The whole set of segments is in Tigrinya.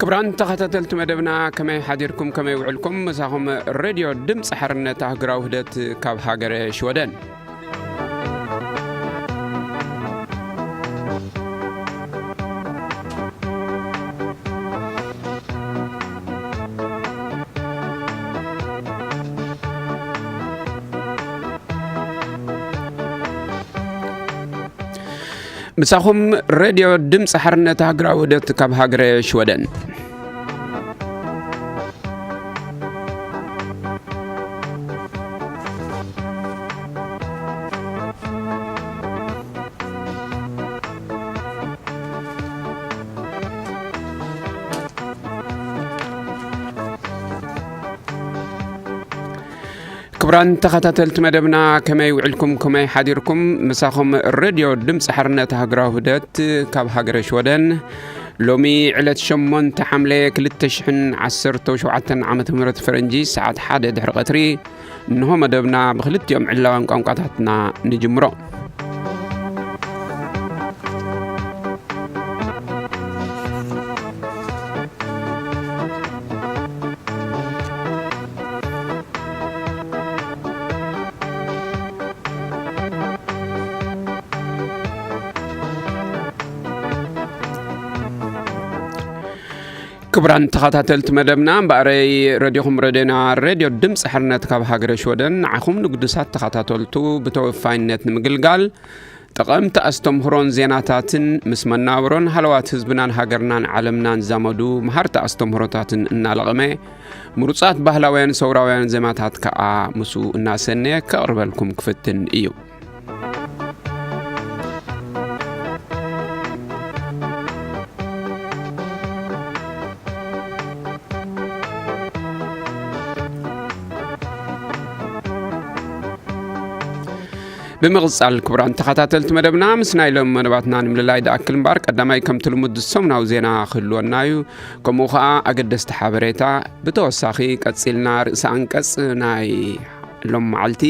ክቡራን ተኸታተልቲ መደብና፣ ከመይ ሓዲርኩም፣ ከመይ ውዕልኩም? ምሳኹም ሬድዮ ድምፂ ሓርነት ኣህግራዊ ውህደት ካብ ሃገረ ሽወደን። ምሳኹም ሬድዮ ድምፂ ሓርነት ሃገራዊ ውህደት ካብ ሃገረ ሽወደን። ክቡራን ተኸታተልቲ መደብና፣ ከመይ ውዕልኩም፣ ከመይ ሓዲርኩም? ምሳኹም ሬድዮ ድምፂ ሓርነት ሃገራዊ ውህደት ካብ ሃገረ ሽወደን። ሎሚ ዕለት ሸሞንተ ሓምለ ክልተ ሽሕን ዓሰርተ ሸውዓተን ዓመተ ምህረት ፈረንጂ፣ ሰዓት ሓደ ድሕሪ ቀትሪ፣ እንሆ መደብና ብክልቲኦም ዕላዋን ቋንቋታትና ንጅምሮ። ክቡራን ተኸታተልቲ መደብና፣ እምበኣረይ ረድዮኹም ረድዮና፣ ሬድዮ ድምፂ ሓርነት ካብ ሃገረ ሽወደን፣ ንዓኹም ንግዱሳት ተኸታተልቱ ብተወፋይነት ንምግልጋል፣ ጠቐምቲ ኣስተምህሮን ዜናታትን ምስ መናብሮን ሃለዋት ህዝብናን ሃገርናን ዓለምናን ዝዛመዱ መሃርቲ ኣስተምህሮታትን እናለቐመ፣ ምሩፃት ባህላውያን ሰውራውያን ዜማታት ከኣ ምስኡ እናሰነየ ከቕርበልኩም ክፍትን እዩ። ብምቕጻል፣ ክቡራን ተኸታተልቲ መደብና፣ ምስ ናይ ሎም መደባትና ንምልላይ ድኣክል እምበኣር፣ ቀዳማይ ከምቲ ልሙድ ሰሙናዊ ዜና ክህልወና እዩ። ከምኡ ኸኣ ኣገደስቲ ሓበሬታ፣ ብተወሳኺ ቀጺልና ርእሰ ኣንቀጽ ናይ ሎም መዓልቲ፣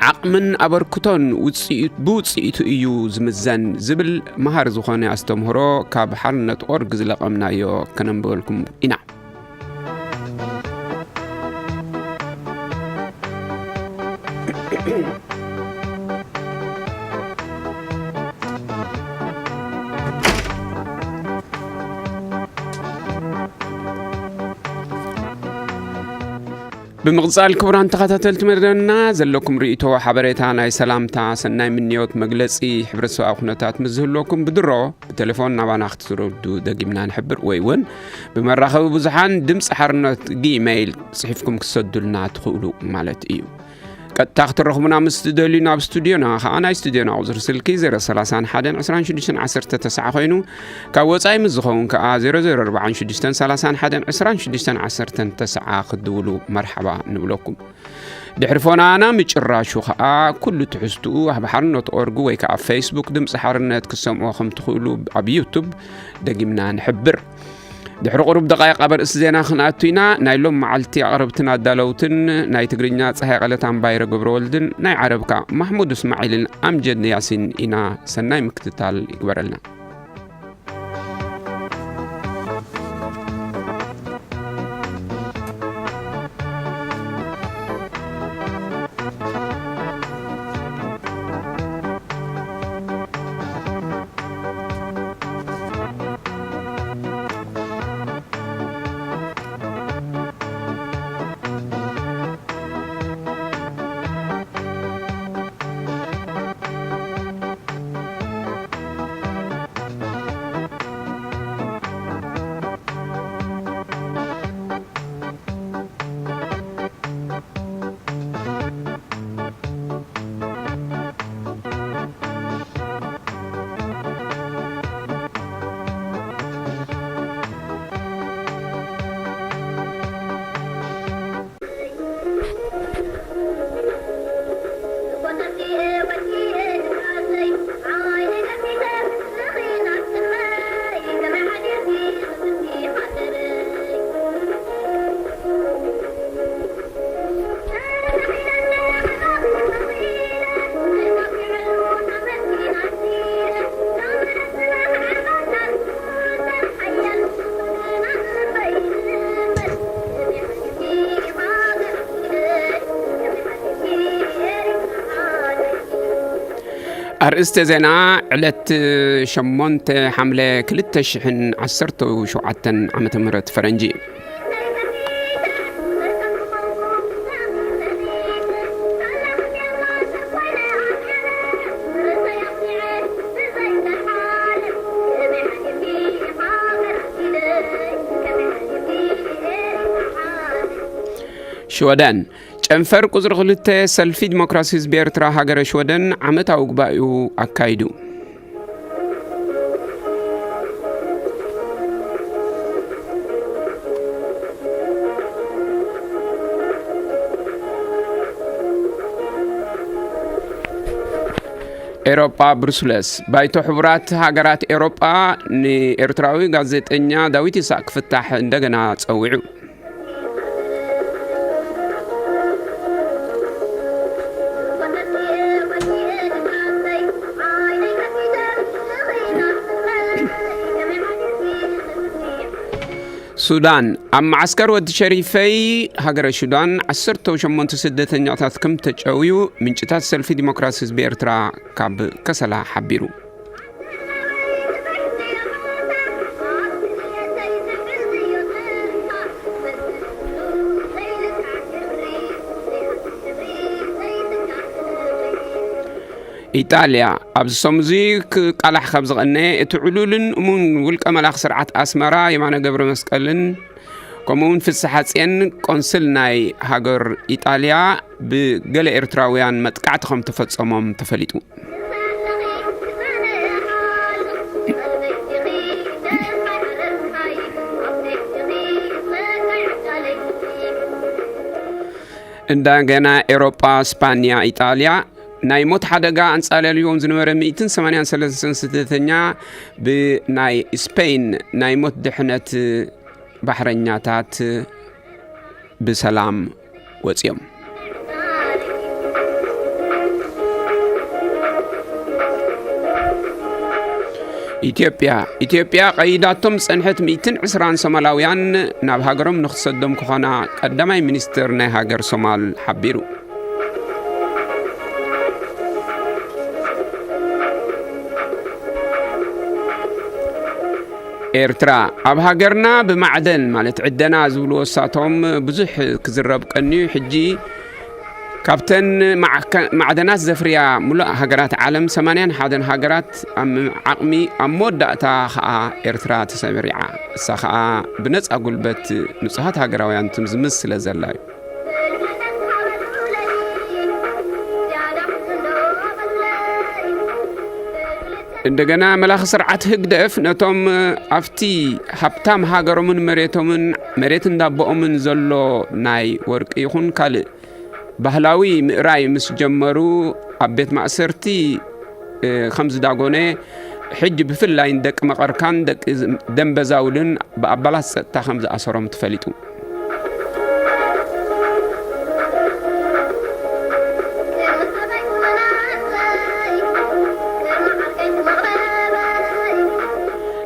ዓቕምን ኣበርክቶን ውጽኢት-፣ ብውጽኢቱ እዩ ዝምዘን ዝብል መሃሪ ዝኾነ ኣስተምህሮ ካብ ሓርነት ኦርግ ዝለቐምናዮ ከነንብበልኩም ኢና። ብምቕጻል፣ ክቡራን ተኸታተልቲ መደብና፣ ዘለኩም ርእይቶ፣ ሓበሬታ፣ ናይ ሰላምታ፣ ሰናይ ምንዮት፣ መግለጺ ሕብረተሰባዊ ኩነታት ምስ ዝህልወኩም፣ ብድሮ ብቴሌፎን ናባና ክትረዱ ደጊምና ንሕብር፣ ወይ እውን ብመራኸቢ ብዙሓን ድምፂ ሓርነት ጊሜይል ጽሒፍኩም ክትሰዱልና ትኽእሉ ማለት እዩ። ቀጥታ ክትረኽቡና ምስ ትደልዩ፣ ናብ ስቱድዮና ኸዓ፣ ናይ ስቱድዮና ቁጽሪ ስልኪ ዜሮ ሰላሳን ሓደን ዕስራን ሽዱሽተን ዓሰርተ ተስዓ ኮይኑ፣ ካብ ወጻኢ ምስ ዝኸውን ከኣ ዜሮ ዜሮ ኣርባዓን ሽዱሽተን ሰላሳን ሓደን ዕስራን ሽዱሽተን ዓሰርተ ተስዓ ክትድውሉ መርሓባ ንብለኩም። ድሕሪ ፎናና ምጭራሹ ኸኣ፣ ኩሉ ትሕዝትኡ ኣብ ሓርነት ኦርግ ወይ ከኣ ኣብ ፌስቡክ ድምፂ ሓርነት ክትሰምዑ ከም ትኽእሉ ኣብ ዩቱብ ደጊምና ንሕብር። ድሕሪ ቁሩብ ደቃይቕ ኣብ ኣርእስቲ ዜና ክንኣቱ ኢና። ናይ ሎም መዓልቲ ኣቕረብትን ኣዳለውትን ናይ ትግርኛ ጸሃይ ቀለታን ባይረ ገብረወልድን፣ ናይ ዓረብ ከኣ ማሕሙድ እስማዒልን ኣምጀድ ያሲን ኢና። ሰናይ ምክትታል ይግበረልና። ኣርእስተ ዜና ዕለት ሸሞንተ ሓምለ ክልተ ሽሕን ዓሰርተ ሸውዓተን ዓመተ ምህረት ፈረንጂ። ሽወደን፣ ጨንፈር ቁጽሪ ክልተ ሰልፊ ዲሞክራሲ ህዝቢ ኤርትራ ሃገረ ሽወደን ዓመታዊ ጉባኤኡ ኣካይዱ። ኤሮጳ፣ ብሩስለስ፣ ባይቶ ሕቡራት ሃገራት ኤሮጳ ንኤርትራዊ ጋዜጠኛ ዳዊት ይስሐቅ ክፍታሕ እንደገና ጸዊዑ። ሱዳን፣ ኣብ መዓስከር ወዲ ሸሪፈይ ሃገረ ሱዳን ዓሰርተ ሸሞንተ ስደተኛታት ከም ተጨውዩ ምንጭታት ሰልፊ ዲሞክራሲ ህዝቢ ኤርትራ ካብ ከሰላ ሓቢሩ። ኢጣልያ፣ ኣብዚ ሰሙዚ ክቃላሕ ካብ ዝቐነ እቲ ዕሉልን እሙን ውልቀ መላኽ ስርዓት ኣስመራ የማነ ገብረ መስቀልን ከምኡውን ፍስሓ ጽየን ቆንስል ናይ ሃገር ኢጣልያ ብገለ ኤርትራውያን መጥቃዕቲ ከም ተፈጸሞም ተፈሊጡ። እንደገና ኤሮጳ፣ ስፓንያ፣ ኢጣልያ ናይ ሞት ሓደጋ ኣንጻልልዎም ዝነበረ ሚእትን ሰማንያን ሰለስተን ስደተኛ ብናይ ስፔን ናይ ሞት ድሕነት ባሕረኛታት ብሰላም ወጺኦም። ኢትዮጵያ፣ ኢትዮጵያ ቀይዳቶም ዝጸንሐት ሚእትን ዕስራን ሶማላውያን ናብ ሃገሮም ንኽትሰዶም ክኾና ቀዳማይ ሚኒስትር ናይ ሃገር ሶማል ሓቢሩ። ኤርትራ፣ ኣብ ሃገርና ብማዕደን ማለት ዕደና ዝብልዎ እሳቶም ብዙሕ ክዝረብ ቀንዩ። ሕጂ ካብተን ማዕከ-፣ ማዕደናት ዘፍርያ ሙሉእ ሃገራት ዓለም ሰማንያን ሓደን ሃገራት ኣብ ዓቕሚ፣ ኣብ መወዳእታ ኸኣ ኤርትራ ተሰሪዓ። እሳ ኸኣ ብነጻ ጉልበት ንጹሃት ሃገራውያን ትምዝምዝ ስለ ዘላ እዩ። እንደገና መላኺ ስርዓት ህግደፍ ነቶም ኣብቲ ሃብታም ሃገሮምን መሬቶምን፣ መሬት እንዳቦኦምን ዘሎ ናይ ወርቂ ይኹን ካልእ ባህላዊ ምእራይ ምስ ጀመሩ ኣብ ቤት ማእሰርቲ፣ እ፣ ከም ዝዳጎነ፣ ሕጂ ብፍላይ ንደቂ መቐርካን ደቂ ደንበዛውልን ብኣባላት ጸጥታ ከም ዝኣሰሮም ተፈሊጡ።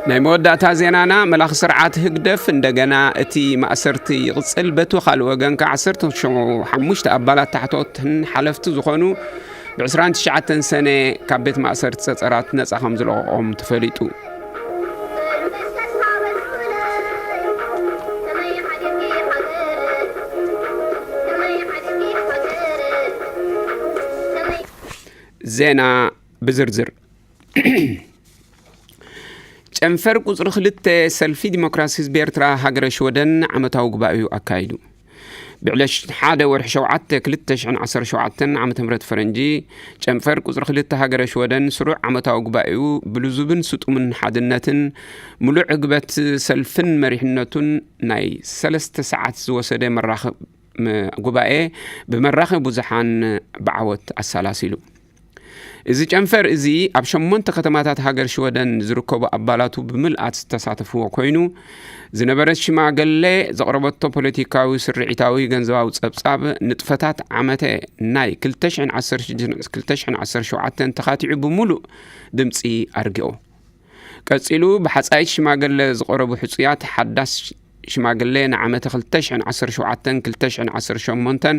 ናይ መወዳእታ ዜናና፣ መላኺ ስርዓት ህግደፍ እንደገና እቲ ማእሰርቲ ይቕጽል። በቲ ካልእ ወገን ከኣ ዓሰርተ ሓሙሽተ ኣባላት ታሕቶትን ሓለፍቲ ዝኾኑ ብ ዕስራን ትሽዓተን ሰነ ካብ ቤት ማእሰርቲ ጸጸራት ነጻ ከም ዝለቐቖም ተፈሊጡ። ዜና ብዝርዝር። ጨንፈር ቁጽሪ ክልተ ሰልፊ ዲሞክራሲ ህዝቢ ኤርትራ ሃገረ ሽወደን ዓመታዊ ጉባኤኡ ኣካይዱ። ብዕለት ሓደ ወርሒ ሸውዓተ ክልተ ሽሕን ዓሰርተ ሸውዓተን ዓመተ ምህረት ፈረንጂ፣ ጨንፈር ቁጽሪ ክልተ ሃገረ ሽወደን ስሩዕ ዓመታዊ ጉባኤኡ ብልዙብን ስጡምን ሓድነትን ምሉእ ዕግበት ሰልፍን መሪሕነቱን ናይ ሰለስተ ሰዓት ዝወሰደ መራኸብ-፣ ም-፣ ጉባኤ ብመራኸቢ ብዙሓን ብዓወት ኣሰላሲሉ። እዚ ጨንፈር እዚ ኣብ ሸሞንተ ከተማታት ሃገር ሽወደን ዝርከቡ ኣባላቱ ብምልኣት ዝተሳተፍዎ ኮይኑ፣ ዝነበረት ሽማግለ ዘቕረበቶ ፖለቲካዊ፣ ስርዒታዊ፣ ገንዘባዊ ጸብጻብ ንጥፈታት ዓመተ ናይ ክልተ ሽሕን ዓሰርተ ሽዱሽተን ክልተ ሽሕን ዓሰርተ ሸውዓተን ተኻቲዑ ብምሉእ ድምጺ ኣርጊኦ። ቀጺሉ ብሓጻይት ሽማግለ ዝቐረቡ ሕጹያት ሓዳስ ሽማግሌ ንዓመተ ክልተ ሽሕን ዓሰርተ ሸውዓተን ክልተ ሽሕን ዓሰርተ ሸሞንተን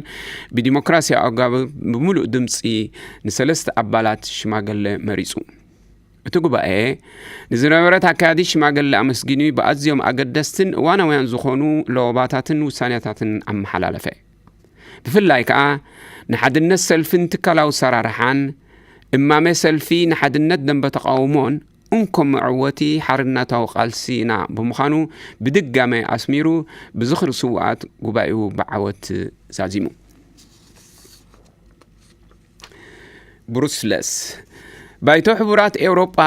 ብዲሞክራሲያዊ ኣገባብ ብምሉእ ድምፂ ንሰለስተ ኣባላት ሽማግሌ መሪፁ። እቲ ጉባኤ ንዝነበረት ኣካያዲት ሽማግሌ ኣመስጊኑ ብኣዝዮም ኣገደስትን እዋናውያን ዝኾኑ ለወባታትን ውሳኔታትን ኣመሓላለፈ። ብፍላይ ከኣ ንሓድነት ሰልፍን ትካላዊ ኣሰራርሓን፣ እማመ ሰልፊ ንሓድነት ደንበ ተቓውሞን እንኮ መዕወቲ ሓርነታዊ ቃልሲና ብምዃኑ ብድጋሜ ኣስሚሩ ብዝኽሪ ስውኣት ጉባኤኡ ብዓወት ዛዚሙ። ብሩስለስ። ባይቶ ሕቡራት ኤውሮጳ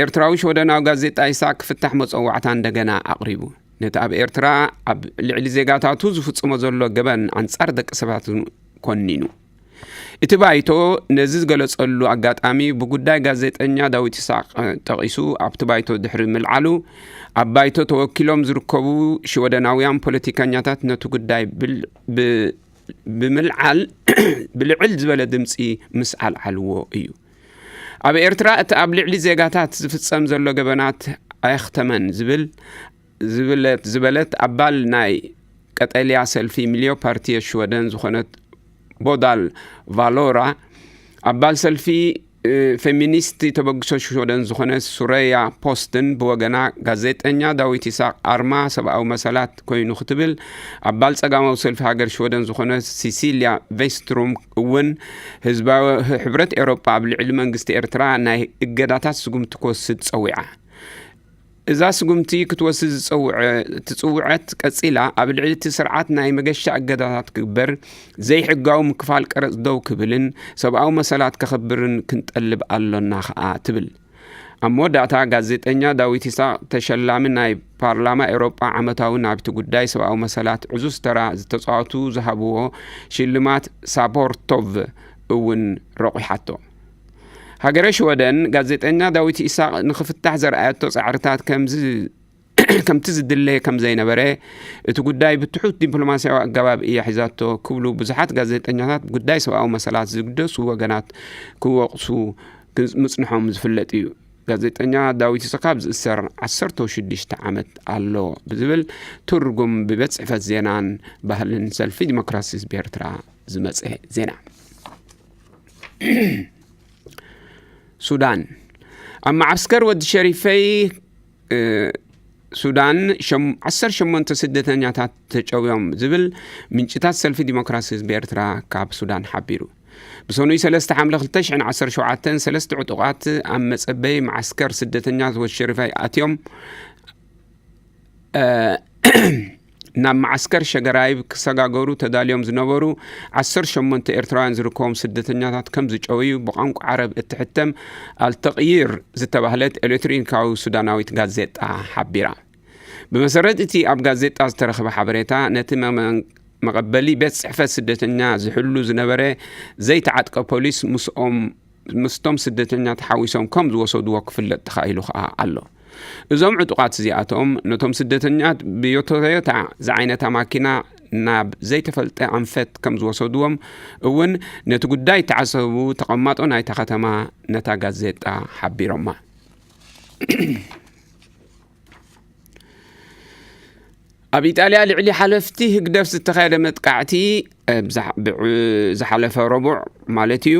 ኤርትራዊ ሽወደናዊ ጋዜጣ ይስሐቅ ክፍታሕ መጸዋዕታ እንደገና ኣቕሪቡ። ነቲ ኣብ ኤርትራ ኣብ ልዕሊ ዜጋታቱ ዝፍጽሞ ዘሎ ገበን ኣንጻር ደቂ ሰባት ኮኒኑ። እቲ ባይቶ ነዚ ዝገለጸሉ ኣጋጣሚ ብጉዳይ ጋዜጠኛ ዳዊት ይስሐቅ ጠቒሱ ኣብቲ ባይቶ ድሕሪ ምልዓሉ ኣብ ባይቶ ተወኪሎም ዝርከቡ ሽወደናውያን ፖለቲከኛታት ነቲ ጉዳይ ብል- ብ- ብምልዓል ብልዕል ዝበለ ድምፂ ምስ ኣልዓልዎ እዩ። ኣብ ኤርትራ እቲ ኣብ ልዕሊ ዜጋታት ዝፍጸም ዘሎ ገበናት ኣየኽተመን ዝብል ዝበለት ዝበለት ኣባል ናይ ቀጠልያ ሰልፊ ሚልዮፓርቲየ ሽወደን ዝኾነት ቦዳል ቫሎራ ኣባል ሰልፊ እ፣ ፌሚኒስት ተበግሶ ሽወደን ዝኾነ ሱረያ ፖስትን ብወገና ጋዜጠኛ ዳዊት ይስሐቅ ኣርማ ሰብኣዊ መሰላት ኮይኑ ክትብል ኣባል ጸጋማዊ ሰልፊ ሃገር ሽወደን ዝኾነ ሲሲልያ ቬስትሩም እውን ህዝባዊ ህ- ሕብረት ኤውሮጳ ኣብ ልዕሊ መንግስቲ ኤርትራ ናይ እገዳታት ስጉምቲ ክወስድ ጸዊዓ። እዛ ስጉምቲ ክትወስድ ዝጸውዐ- ትጽውዐት ቀጺላ ኣብ ልዕሊ እቲ ስርዓት ናይ መገሻ እገዳታት ክግበር ዘይሕጋዊ ምክፋል ቀረጽ ደው ክብልን ሰብኣዊ መሰላት ከኽብርን ክንጠልብ ኣሎና ኸኣ ትብል። ኣብ መወዳእታ ጋዜጠኛ ዳዊት ይስሐቅ ተሸላሚ ናይ ፓርላማ ኤውሮጳ ዓመታዊ ናብቲ ጉዳይ ሰብኣዊ መሰላት ዕዙዝ ተራ ዝተጻወቱ ዝሃብዎ ሽልማት ሳፖርቶቭ እውን ረቑሓቶ። ሃገረ ሽወደን ጋዜጠኛ ዳዊት ኢሳቅ ንኽፍታሕ ዘርኣየቶ ጻዕርታት ከምዚ ከምቲ ዝድለ ከም ዘይነበረ እቲ ጉዳይ ብትሑት ዲፕሎማስያዊ ኣገባብ እያ ሒዛቶ ክብሉ ብዙሓት ጋዜጠኛታት ጉዳይ ሰብኣዊ መሰላት ዝግደሱ ወገናት ክወቕሱ ምጽንሖም ዝፍለጥ እዩ። ጋዜጠኛ ዳዊት ኢሳቅ ካብ ዝእሰር ዓሰርተ ሽዱሽተ ዓመት ኣሎ ብዝብል ትርጉም ብቤት ጽሕፈት ዜናን ባህልን ሰልፊ ዲሞክራሲ ህዝቢ ኤርትራ ዝመጸ ዜና። ሱዳን። ኣብ መዓስከር ወዲ ሸሪፈይ እ፣ ሱዳን ሸም- ዓሰርተ ሸሞንተ ስደተኛታት ተጨውዮም ዝብል ምንጭታት ሰልፊ ዲሞክራሲ ህዝቢ ኤርትራ ካብ ሱዳን ሓቢሩ። ብሰኑይ ሰለስተ ሓምለ ክልተ ሽሕን ዓሰርተ ሸውዓተን ሰለስተ ዕጡቓት ኣብ መጸበይ መዓስከር ስደተኛታት ወዲ ሸሪፈይ ኣትዮም እ፣ ናብ መዓስከር ሸገራይብ ክሰጋገሩ ተዳልዮም ዝነበሩ ዓሰርተ ሸሞንተ ኤርትራውያን ዝርከቦም ስደተኛታት ከም ዝጨውዩ ብቋንቋ ዓረብ እትሕተም ኣልተቕይር ዝተባህለት ኤሌክትሮኒካዊ ሱዳናዊት ጋዜጣ ሓቢራ። ብመሰረት እቲ ኣብ ጋዜጣ ዝተረኽበ ሓበሬታ ነቲ መመ- መቐበሊ ቤት ጽሕፈት ስደተኛ ዝሕሉ ዝነበረ ዘይተዓጥቀ ፖሊስ ምስኦም ምስቶም ስደተኛ ተሓዊሶም ከም ዝወሰድዎ ክፍለጥ ተኻኢሉ ከኣ ኣሎ። እዞም ዕጡቓት እዚኣቶም ነቶም ስደተኛት ብዮቶዮታ ዝዓይነታ ማኪና ናብ ዘይተፈልጠ ኣንፈት ከም ዝወሰድዎም እውን ነቲ ጉዳይ ተዓሰቡ ተቐማጦ ናይታ ከተማ ነታ ጋዜጣ ሓቢሮማ። ኣብ ኢጣልያ ልዕሊ ሓለፍቲ ህግደፍ ዝተኻየደ መጥቃዕቲ ዝሓለፈ ረቡዕ ማለት እዩ።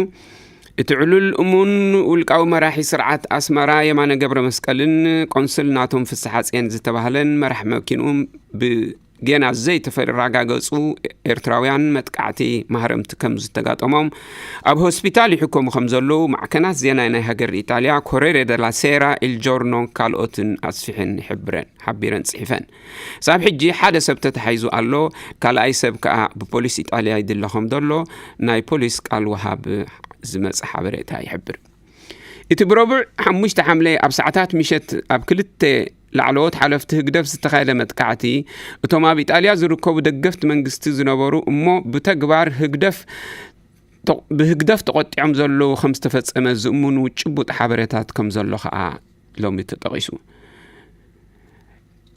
እቲ ዕሉል እሙን ውልቃዊ መራሒ ስርዓት ኣስመራ የማነ ገብረ መስቀልን ቆንስል ናቶም ፍስሓ ጽየን ዝተባህለን መራሕ መኪንኡም ብጌና ዘይተፈራጋገጹ ኤርትራውያን መጥቃዕቲ ማህረምቲ ከም ዝተጋጠሞም ኣብ ሆስፒታል ይሕከሙ ከም ዘለዉ ማዕከናት ዜና ናይ ሃገር ኢጣልያ ኮሬሬ ደላ ሴራ ኢልጆርኖን ካልኦትን ኣስፊሐን ይሕብረን ሓቢረን ጽሒፈን። ሳብ ሕጂ ሓደ ሰብ ተታሒዙ ኣሎ፣ ካልኣይ ሰብ ከኣ ብፖሊስ ኢጣልያ ይድለ ከም ዘሎ ናይ ፖሊስ ቃል ወሃብ ዝመጸ ሓበሬታ ይሕብር። እቲ ብረቡዕ ሓሙሽተ ሓምለ ኣብ ሰዓታት ምሸት ኣብ ክልተ ላዕለዎት ሓለፍቲ ህግደፍ ዝተኻየደ መጥቃዕቲ እቶም ኣብ ኢጣልያ ዝርከቡ ደገፍቲ መንግስቲ ዝነበሩ እሞ ብተግባር ህግደፍ ብህግደፍ ተቖጢዖም ዘለዉ ከም ዝተፈጸመ ዝእምኑ ጭቡጥ ሓበሬታት ከም ዘሎ ከኣ ሎሚ ተጠቒሱ።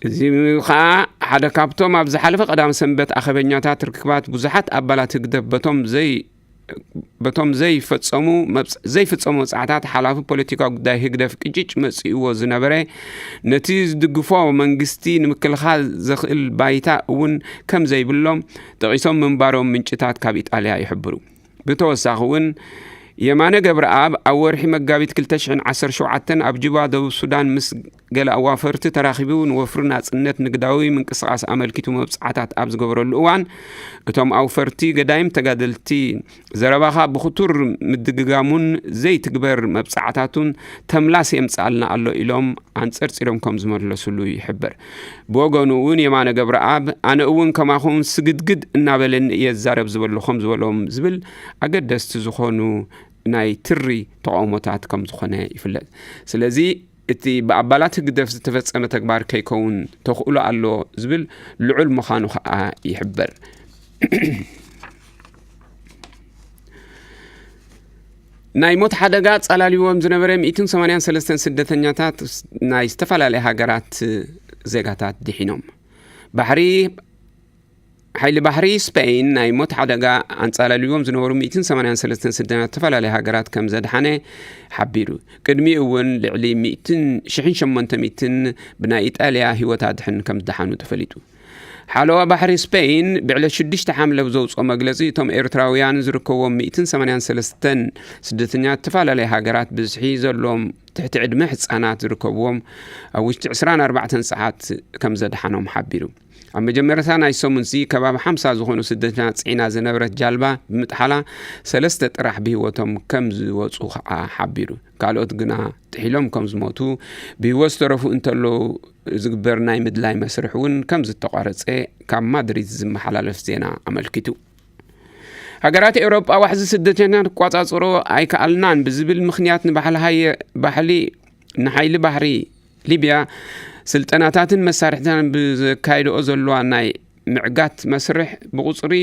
እዚ ከኣ ሓደ ካብቶም ኣብ ዝሓለፈ ቀዳም ሰንበት ኣኸበኛታት ርክባት ብዙሓት ኣባላት ህግደፍ በቶም ዘይ በቶም ዘይፈጸሙ መብጽ-፣ ዘይፍጸሙ መብጻዕታት ሓላፊ ፖለቲካዊ ጉዳይ ህግደፍ ቅጭጭ መጺእዎ ዝነበረ፣ ነቲ ዝድግፎ መንግስቲ ንምክልኻል ዘኽእል ባይታ እውን ከም ዘይብሎም ጠቒሶም ምንባሮም ምንጭታት ካብ ኢጣልያ ይሕብሩ። ብተወሳኺ እውን የማነ ገብረኣብ ኣብ ወርሒ መጋቢት ክልተ ሽሕን ዓሰርተ ሸውዓተን ኣብ ጁባ ደቡብ ሱዳን ምስ ገለ ኣዋፈርቲ ተራኺቡ ንወፍሪ ናጽነት ንግዳዊ ምንቅስቓስ ኣመልኪቱ መብጻዕታት ኣብ ዝገበረሉ እዋን፣ እቶም ኣውፈርቲ ገዳይም ተጋደልቲ ዘረባኻ ብኽቱር ምድግጋሙን ዘይትግበር መብጻዕታቱን ተምላስ የምጽኣልና ኣሎ ኢሎም ኣንጸርጺሮም ከም ዝመለስሉ ይሕበር። ብወገኑ እውን የማነ ገብረኣብ፣ ኣነ እውን ከማኹም ስግድግድ እናበለኒ እየ ዝዛረብ ዝበሉ ከም ዝበሎም ዝብል ኣገደስቲ ዝኾኑ ናይ ትሪ ተቃውሞታት ከም ዝኾነ ይፍለጥ። ስለዚ እቲ ብኣባላት ህግደፍ ዝተፈጸመ ተግባር ከይከውን ተኽእሎ ኣሎ ዝብል ልዑል ምዃኑ ኸኣ ይሕበር። ናይ ሞት ሓደጋ ኣጻላልዎም ዝነበረ ሚእትን ሰማንያን ሰለስተን ስደተኛታት ናይ ዝተፈላለያ ሃገራት ዜጋታት ድሒኖም። ባሕሪ ሓይሊ ባሕሪ ስፔይን ናይ ሞት ሓደጋ ኣንጻላልዎም ዝነበሩ ሚእትን ሰማንያን ሰለስተን ስደተኛታት ዝተፈላለያ ሃገራት ከም ዘድሓነ ሓቢሩ። ቅድሚኡ እውን ልዕሊ ሚእትን ሽሕን ሸሞንተ ሚእትን ብናይ ኢጣልያ ህይወት ኣድሕን ከም ዝደሓኑ ተፈሊጡ። ሓለዋ ባሕሪ ስፔይን ብዕለት ሽዱሽተ ሓምለ ብዘውፅኦ መግለፂ፣ እቶም ኤርትራውያን ዝርከብዎም ሚእትን ሰማንያን ሰለስተን ስደተኛታት ዝተፈላለያ ሃገራት ብዝሒ ዘለዎም ትሕቲ ዕድመ ህፃናት ዝርከብዎም ኣብ ውሽጢ ዕስራን ኣርባዕተን ሰዓት ከም ዘድሓኖም ሓቢሩ። ኣብ መጀመርታ ናይ ሰሙንሲ ከባቢ ሓምሳ ዝኾኑ ስደተኛታት ፅዒና ዝነበረት ጃልባ ብምጥሓላ ሰለስተ ጥራሕ ብህይወቶም ከም ዝወፁ ከዓ ሓቢሩ። ካልኦት ግና ጥሒሎም ከም ዝሞቱ፣ ብህይወት ዝተረፉ እንተለዉ ዝግበር ናይ ምድላይ መስርሕ እውን ከም ዝተቋረፀ ካብ ማድሪድ ዝመሓላለፍ ዜና ኣመልኪቱ። ሃገራት ኤውሮጳ ዋሕዚ ስደተኛታት ክቋጻጽሮ ኣይከኣልናን ብዝብል ምኽንያት ንባሕሊ ሃየ-፣ ባሕሊ፣ ንሓይሊ ባሕሪ ሊብያ ስልጠናታትን መሳርሕታን ብዘካይድኦ ዘለዋ ናይ ምዕጋት መስርሕ ብቁጽሪ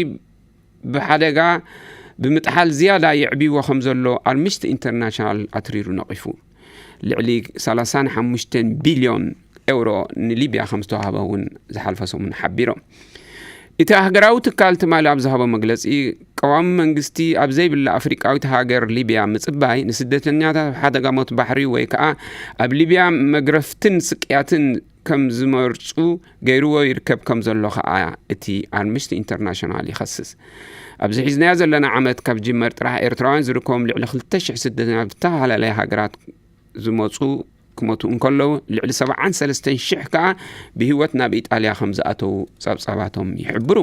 ብሓደጋ ብምጥሓል ዝያዳ የዕብይዎ ከም ዘሎ ኣምነስቲ ኢንተርናሽናል ኣትሪሩ ነቒፉ። ልዕሊ ሰላሳን ሓሙሽተን ቢልዮን ኤውሮ ንሊብያ ከም ዝተዋህበ እውን ዝሓልፈ ሰሙን ሓቢሮም። እቲ ኣህገራዊ ትካል ትማሊ ኣብ ዝሃቦ መግለጺ፣ ቀዋሚ መንግስቲ ኣብ ዘይብላ ኣፍሪቃዊት ሃገር ሊብያ ምጽባይ ንስደተኛታት ኣብ ሓደጋ ሞት ባሕሪ ወይ ከኣ ኣብ ሊብያ መግረፍትን ስቅያትን ከም ዝመርጹ ገይርዎ ይርከብ ከም ዘሎ ከኣ እቲ ኣምነስቲ ኢንተርናሽናል ይኸስስ። ኣብዚ ሒዝናዮ ዘለና ዓመት ካብ ጅመር ጥራሕ ኤርትራውያን ዝርከቦም ልዕሊ ክልተ ሽሕ ስደተኛታት ብዝተፈላለያ ሃገራት ዝመጹ ክሞቱ እንከለዉ፣ ልዕሊ ሰብዓን ሰለስተን ሽሕ ከኣ ብህይወት ናብ ኢጣልያ ከም ዝኣተዉ ጸብጻባቶም ይሕብሩ።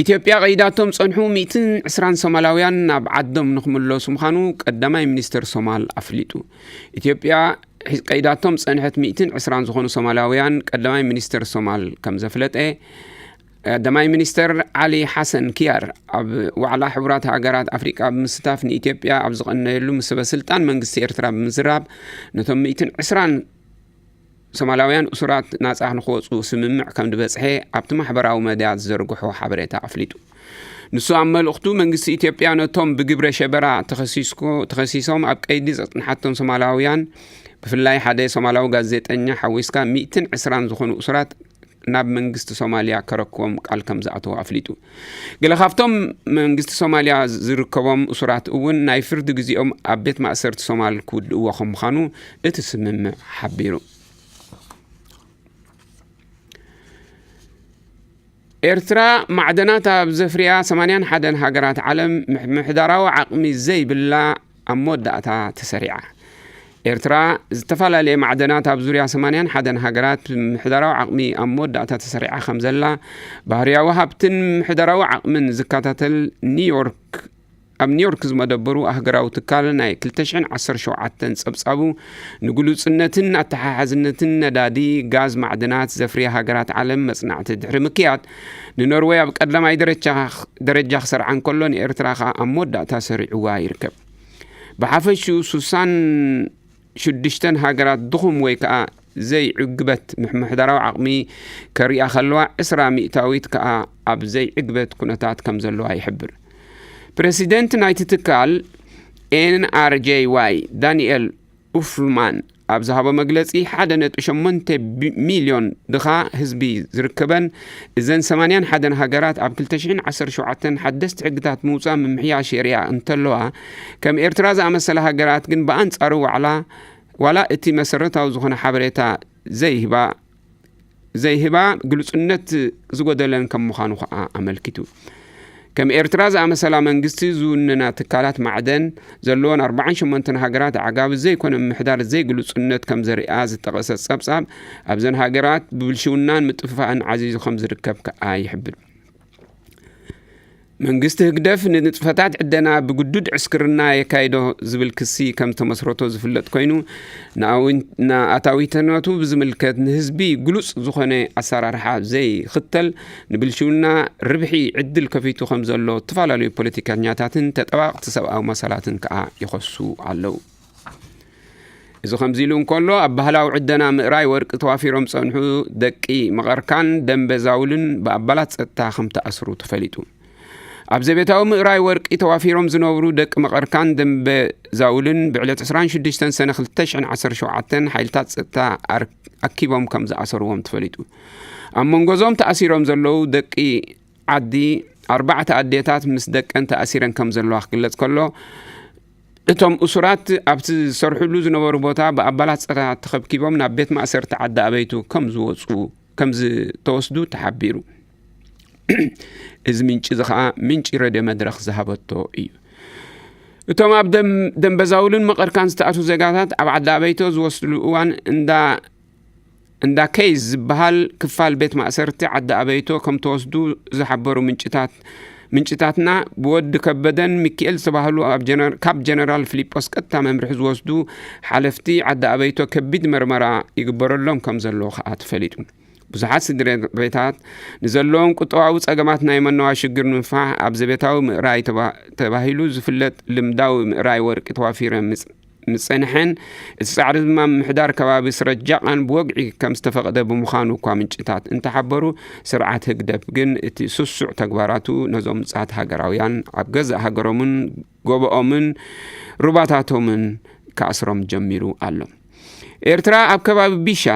ኢትዮጵያ ቀይዳቶም ጸንሑ ሚእትን ዕስራን ሶማላውያን ናብ ዓዶም ንክምለሱ ምዃኑ ቀዳማይ ሚኒስተር ሶማል ኣፍሊጡ። ኢትዮጵያ ሒ-፣ ቀይዳቶም ጸንሐት ሚእትን ዕስራን ዝኾኑ ሶማላውያን ቀዳማይ ሚኒስተር ሶማል ከም ዘፍለጠ፣ ቀዳማይ ሚኒስተር ዓሊ ሓሰን ኪያር ኣብ ዋዕላ ሕቡራት ሃገራት ኣፍሪቃ ብምስታፍ ንኢትዮጵያ ኣብ ዝቐነየሉ ምስ ሰበ ስልጣን መንግስቲ ኤርትራ ብምዝራብ፣ ነቶም ሚእትን ዕስራን ሶማላውያን እሱራት ናጻ ንክወጹ ስምምዕ ከም ዝበጽሐ ኣብቲ ማሕበራዊ መድያ ዝዘርግሖ ሓበሬታ ኣፍሊጡ። ንሱ ኣብ መልእኽቱ፣ መንግስቲ ኢትዮጵያ ነቶም ብግብረ ሸበራ ተኸሲስኮ-፣ ተኸሲሶም ኣብ ቀይዲ ዘጽንሓቶም ሶማላውያን፣ ብፍላይ ሓደ ሶማላዊ ጋዜጠኛ ሓዊስካ ሚእትን ዕስራን ዝኾኑ እሱራት ናብ መንግስቲ ሶማልያ ከረክቦም ቃል ከም ዝኣተወ ኣፍሊጡ። ገለ ካብቶም መንግስቲ ሶማልያ ዝርከቦም እሱራት እውን ናይ ፍርዲ ግዜኦም ኣብ ቤት ማእሰርቲ ሶማል ክውድእዎ ከም ምዃኑ እቲ ስምምዕ ሓቢሩ። ኤርትራ ማዕደናት ኣብ ዘፍርያ ሰማንያን ሓደን ሃገራት ዓለም ምሕ-፣ ምሕዳራዊ ዓቕሚ ዘይብላ ኣብ መወዳእታ ተሰሪዓ። ኤርትራ ዝተፈላለየ ማዕደናት ኣብ ዙርያ ሰማንያን ሓደን ሃገራት ምሕዳራዊ ዓቕሚ ኣብ መወዳእታ ተሰሪዓ ከም ዘላ፣ ባህርያዊ ሃብትን ምሕዳራዊ ዓቕምን ዝከታተል ኒውዮርክ፣ ኣብ ኒውዮርክ ዝመደበሩ ኣህገራዊ ትካል ናይ ክልተ ሽሕን ዓሰርተ ሸውዓተን ጸብጻቡ፣ ንግሉጽነትን ኣተሓሓዝነትን ነዳዲ፣ ጋዝ፣ ማዕድናት ዘፍርያ ሃገራት ዓለም መጽናዕቲ ድሕሪ ምክያድ፣ ንኖርወይ ኣብ ቀዳማይ ደረጃ፣ ደረጃ ክሰርዓ እንከሎ፣ ንኤርትራ ከኣ ኣብ መወዳእታ ሰሪዕዋ ይርከብ። ብሓፈሽኡ ሱሳን ሽዱሽተን ሃገራት ድኹም ወይ ከኣ ዘይዕግበት ምሕ-፣ ምሕዳራዊ ዓቕሚ ከርእያ ከለዋ፣ ዕስራ ሚእታዊት ከኣ ኣብ ዘይዕግበት ኩነታት ከም ዘለዋ ይሕብር። ፕረሲደንት ናይቲ ትካል ኤን ኣር ጄ ዋይ ዳንኤል ኡፍማን ኣብ ዝሃቦ መግለጺ፣ ሓደ ነጥቢ ሸሞንተ ሚልዮን ድኻ ህዝቢ ዝርከበን እዘን ሰማንያን ሓደን ሃገራት ኣብ ክልተ ሽሕን ዓሰርተ ሸውዓተን ሓደስቲ ሕግታት ምውጻእ ምምሕያሽ የርእያ እንተለዋ፣ ከም ኤርትራ ዝኣመሰላ ሃገራት ግን ብኣንጻሩ ዋዕላ ዋላ እቲ መሰረታዊ ዝኾነ ሓበሬታ ዘይህባ ዘይህባ ግሉጽነት ዝጎደለን ከም ምዃኑ ከኣ ኣመልኪቱ። ከም ኤርትራ ዝኣመሰላ መንግስቲ ዝውንና ትካላት ማዕደን ዘለዎን ኣርባዓን ሸሞንተን ሃገራት ኣዕጋቢ ዘይኮነ ምምሕዳር ዘይግሉጽነት ከም ዘርእያ ዝጠቐሰ ጸብጻብ ኣብዘን ሃገራት ብብልሽውናን ምጥፍፋእን ዓዚዙ ከም ዝርከብ ከኣ ይሕብር። መንግስቲ ህግደፍ ንንጥፈታት ዕደና ብግዱድ ዕስክርና የካይዶ ዝብል ክሲ ከም ዝተመስረቶ ዝፍለጥ ኮይኑ፣ ንኣታዊትነቱ ብዝምልከት ንህዝቢ ግሉጽ ዝኾነ ኣሰራርሓ ዘይኽተል፣ ንብልሽውና ርብሒ ዕድል ከፊቱ ከም ዘሎ ዝተፈላለዩ ፖለቲከኛታትን ተጠባቕቲ ሰብኣዊ መሰላትን ከኣ ይኸሱ ኣለዉ። እዚ ከምዚ ኢሉ እንከሎ፣ ኣብ ባህላዊ ዕደና ምእራይ ወርቂ ተዋፊሮም ጸንሑ ደቂ መቐርካን ደንበ ዛውልን ብኣባላት ጸጥታ ከም ተኣስሩ ተፈሊጡ። ኣብ ዘቤታዊ ምእራይ ወርቂ ተዋፊሮም ዝነብሩ ደቂ መቐርካን ደንበ ዛውልን ብዕለት ዕስራን ሽዱሽተን ሰነ ክልተ ሽሕን ዓሰርተ ሸውዓተን ሓይልታት ጸጥታ ኣር-፣ ኣኪቦም ከም ዝኣሰርዎም ተፈሊጡ። ኣብ መንጎዞም ተኣሲሮም ዘለዉ ደቂ ዓዲ ኣርባዕተ ኣዴታት ምስ ደቀን ተኣሲረን ከም ዘለዋ ክግለጽ ከሎ፣ እቶም እሱራት ኣብቲ ዝሰርሕሉ ዝነበሩ ቦታ ብኣባላት ጸጥታ ተኸብኪቦም ናብ ቤት ማእሰርቲ ዓዲ ኣበይቱ ከም ዝወጹ ከም ዝተወስዱ ተሓቢሩ። እዚ ምንጪ እዚ ኸኣ ምንጪ ሬድዮ መድረኽ ዝሃበቶ እዩ። እቶም ኣብ ደም-፣ ደንበዛውልን መቐርካን ዝተኣስሩ ዜጋታት ኣብ ዓዲ ኣበይቶ ዝወስድሉ እዋን እንዳ፣ እንዳ ኬዝ ዝበሃል ክፋል ቤት ማእሰርቲ ዓዲ ኣበይቶ ከም ተወስዱ ዝሓበሩ ምንጭታት፣ ምንጭታትና ብወዲ ከበደን ሚኪኤል ዝተባህሉ ኣብ ጀነር-፣ ካብ ጀነራል ፊሊጶስ ቀጥታ መምርሒ ዝወስዱ ሓለፍቲ ዓዲ ኣበይቶ ከቢድ መርመራ ይግበረሎም ከም ዘሎ ከኣ ተፈሊጡ። ብዙሓት ስድራ ቤታት ንዘለዎም ቁጠባዊ ጸገማት ናይ መነዋ ሽግር ንምፍታሕ ኣብ ዘቤታዊ ምእራይ ተባ-፣ ተባሂሉ ዝፍለጥ ልምዳዊ ምእራይ ወርቂ ተዋፊረ ምጽ-፣ ምጸንሐን፣ እቲ ጻዕሪ ድማ ምምሕዳር ከባቢ ስረጃቓን ብወግዒ ከም ዝተፈቕደ ብምዃኑ እኳ ምንጭታት እንተሓበሩ፣ ስርዓት ህግደፍ ግን እቲ ስሱዕ ተግባራቱ ነዞም ንጹሃት ሃገራውያን ኣብ ገዛእ ሃገሮምን ጎቦኦምን ሩባታቶምን ክኣስሮም ጀሚሩ ኣሎ። ኤርትራ ኣብ ከባቢ ቢሻ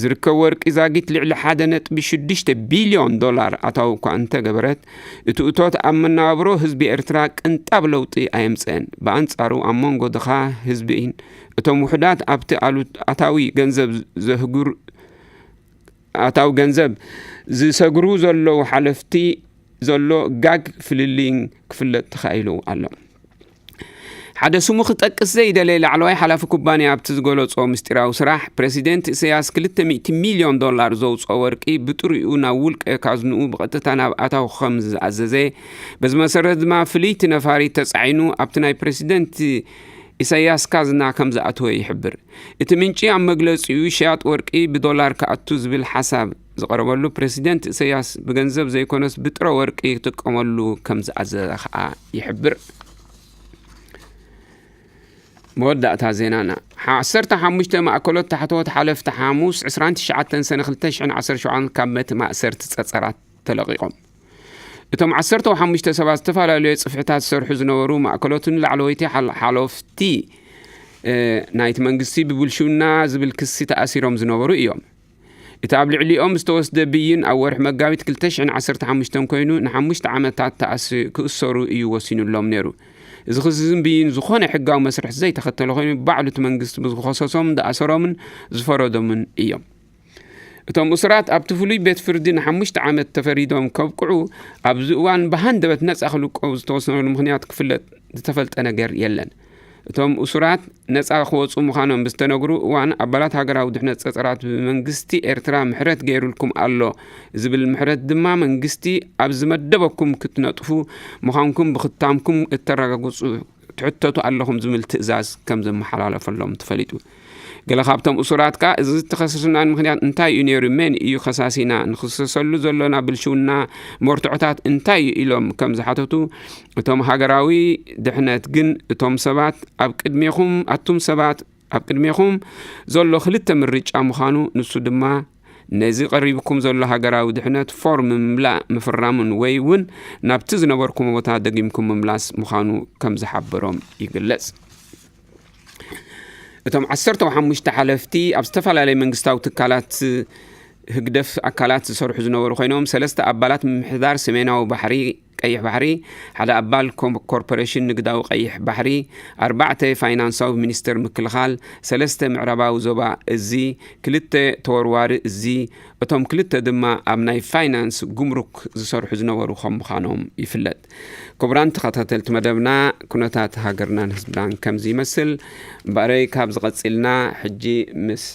ዝርከብ ወርቂ ዛጊት ልዕሊ ሓደ ነጥቢ ሽዱሽተ ቢልዮን ዶላር ኣታዊ እኳ እንተገበረት፣ እቲ እቶት ኣብ መነባብሮ ህዝቢ ኤርትራ ቅንጣብ ለውጢ ኣየምጽአን። ብኣንጻሩ፣ ኣብ መንጎ ድኻ ህዝቢን እቶም ውሑዳት ኣብቲ ኣሉ-፣ ኣታዊ ገንዘብ ዘህጉር-፣ ኣታዊ ገንዘብ ዝሰግሩ ዘለዉ ሓለፍቲ ዘሎ ጋግ ፍልልይን ክፍለጥ ተኻኢሉ ኣሎ። ሓደ ስሙ ክጠቅስ ዘይደለየ ላዕለዋይ ሓላፊ ኩባንያ ኣብቲ ዝገለጾ ምስጢራዊ ስራሕ፣ ፕረሲደንት ኢሳያስ ክልተ ሚእቲ ሚልዮን ዶላር ዘውጽኦ ወርቂ ብጥሪኡ ናብ ውልቀ ካዝንኡ ብቐጥታ ናብ ኣታዊ ከም ዝኣዘዘ፣ በዚ መሰረት ድማ ፍልይቲ ነፋሪት ተጻዒኑ ኣብቲ ናይ ፕረሲደንት ኢሳያስ ካዝና ከም ዝኣተወ ይሕብር። እቲ ምንጪ ኣብ መግለጺኡ፣ ሸያጥ ወርቂ ብዶላር ክኣቱ ዝብል ሓሳብ ዝቐረበሉ፣ ፕረሲደንት ኢሳያስ ብገንዘብ ዘይኮነስ ብጥረ ወርቂ ክጥቀመሉ ከም ዝኣዘዘ ከኣ ይሕብር። መወዳእታ ዜናና፣ ዓሰርተ ሓሙሽተ ማእከሎት ታሕተዎት ሓለፍቲ ሓሙስ ዕስራን ትሽዓተን ሰነ ክልተ ሽሕን ዓሰርተ ሸውዓተን ካብ ቤት ማእሰርቲ ጸጸራት ተለቒቖም። እቶም ዓሰርተ ሓሙሽተ ሰባት ዝተፈላለዩ ጽፍሕታት ዝሰርሑ ዝነበሩ ማእከሎትን ላዕለወይቲ ሓል-፣ ሓለፍቲ፣ እ፣ ናይቲ መንግስቲ ብብልሽውና ዝብል ክሲ ተኣሲሮም ዝነበሩ እዮም። እቲ ኣብ ልዕሊኦም ዝተወስደ ብይን ኣብ ወርሒ መጋቢት ክልተ ሽሕን ዓሰርተ ሓሙሽተን ኮይኑ ንሓሙሽተ ዓመታት ተኣስ-፣ ክእሰሩ እዩ ወሲኑሎም ነይሩ። እዚ ክሲ ዝን ብይን ዝኾነ ሕጋዊ መስርሕ ዘይተኸተለ ኮይኑ ባዕሉ እቲ መንግስቲ ብዝኸሰሶም ዝኣሰሮምን ዝፈረዶምን እዮም። እቶም እሱራት ኣብቲ ፍሉይ ቤት ፍርዲ ንሓሙሽተ ዓመት ተፈሪዶም ከብቅዑ፣ ኣብዚ እዋን ብሃንደበት ነጻ ክልቀቑ ዝተወሰነሉ ምኽንያት ክፍለጥ ዝተፈልጠ ነገር የለን። እቶም እሱራት ነጻ ክወጹ ምዃኖም ብዝተነግሩ እዋን፣ ኣባላት ሃገራዊ ድሕነት ጸጸራት ብመንግስቲ ኤርትራ ምሕረት ገይሩልኩም ኣሎ ዝብል ምሕረት ድማ መንግስቲ ኣብ ዝመደበኩም ክትነጥፉ ምዃንኩም ብክታምኩም እተረጋግጹ ትሕተቱ ኣለኹም ዝብል ትእዛዝ ከም ዘመሓላለፈሎም ተፈሊጡ። ገለ ካብቶም እሱራት ከኣ፣ እዚ ዝተኸሰስናን ምኽንያት እንታይ እዩ ነይሩ? መን እዩ ከሳሲና? ንኽሰሰሉ ዘሎና ብልሽውና መርትዖታት እንታይ እዩ? ኢሎም ከም ዝሓተቱ፣ እቶም ሃገራዊ ድሕነት ግን፣ እቶም ሰባት ኣብ ቅድሜኹም፣ ኣቱም ሰባት ኣብ ቅድሜኹም ዘሎ ክልተ ምርጫ ምዃኑ፣ ንሱ ድማ ነዚ ቀሪብኩም ዘሎ ሃገራዊ ድሕነት ፎርም ምምላእ ምፍራምን ወይ እውን ናብቲ ዝነበርኩሞ ቦታ ደጊምኩም ምምላስ ምዃኑ ከም ዝሓበሮም ይግለጽ። እቶም ዓሰርተ ሓሙሽተ ሓለፍቲ ኣብ ዝተፈላለዩ መንግስታዊ ትካላት ህግደፍ ኣካላት ዝሰርሑ ዝነበሩ ኮይኖም፣ ሰለስተ ኣባላት ምምሕዳር ሰሜናዊ ባሕሪ፣ ቀይሕ ባሕሪ፣ ሓደ ኣባል ኮም-፣ ኮርፖሬሽን ንግዳዊ ቀይሕ ባሕሪ፣ ኣርባዕተ ፋይናንሳዊ ሚኒስተር ምክልኻል፣ ሰለስተ ምዕራባዊ ዞባ እዚ፣ ክልተ ተወርዋሪ እዚ፣ እቶም ክልተ ድማ ኣብ ናይ ፋይናንስ ጉምሩክ ዝሰርሑ ዝነበሩ ከም ምዃኖም ይፍለጥ። ክቡራን ተኸታተልቲ መደብና፣ ኩነታት ሃገርናን ህዝብናን ከምዚ ይመስል። እምበኣረይ ካብዚ ቀጺልና ሕጂ ምስ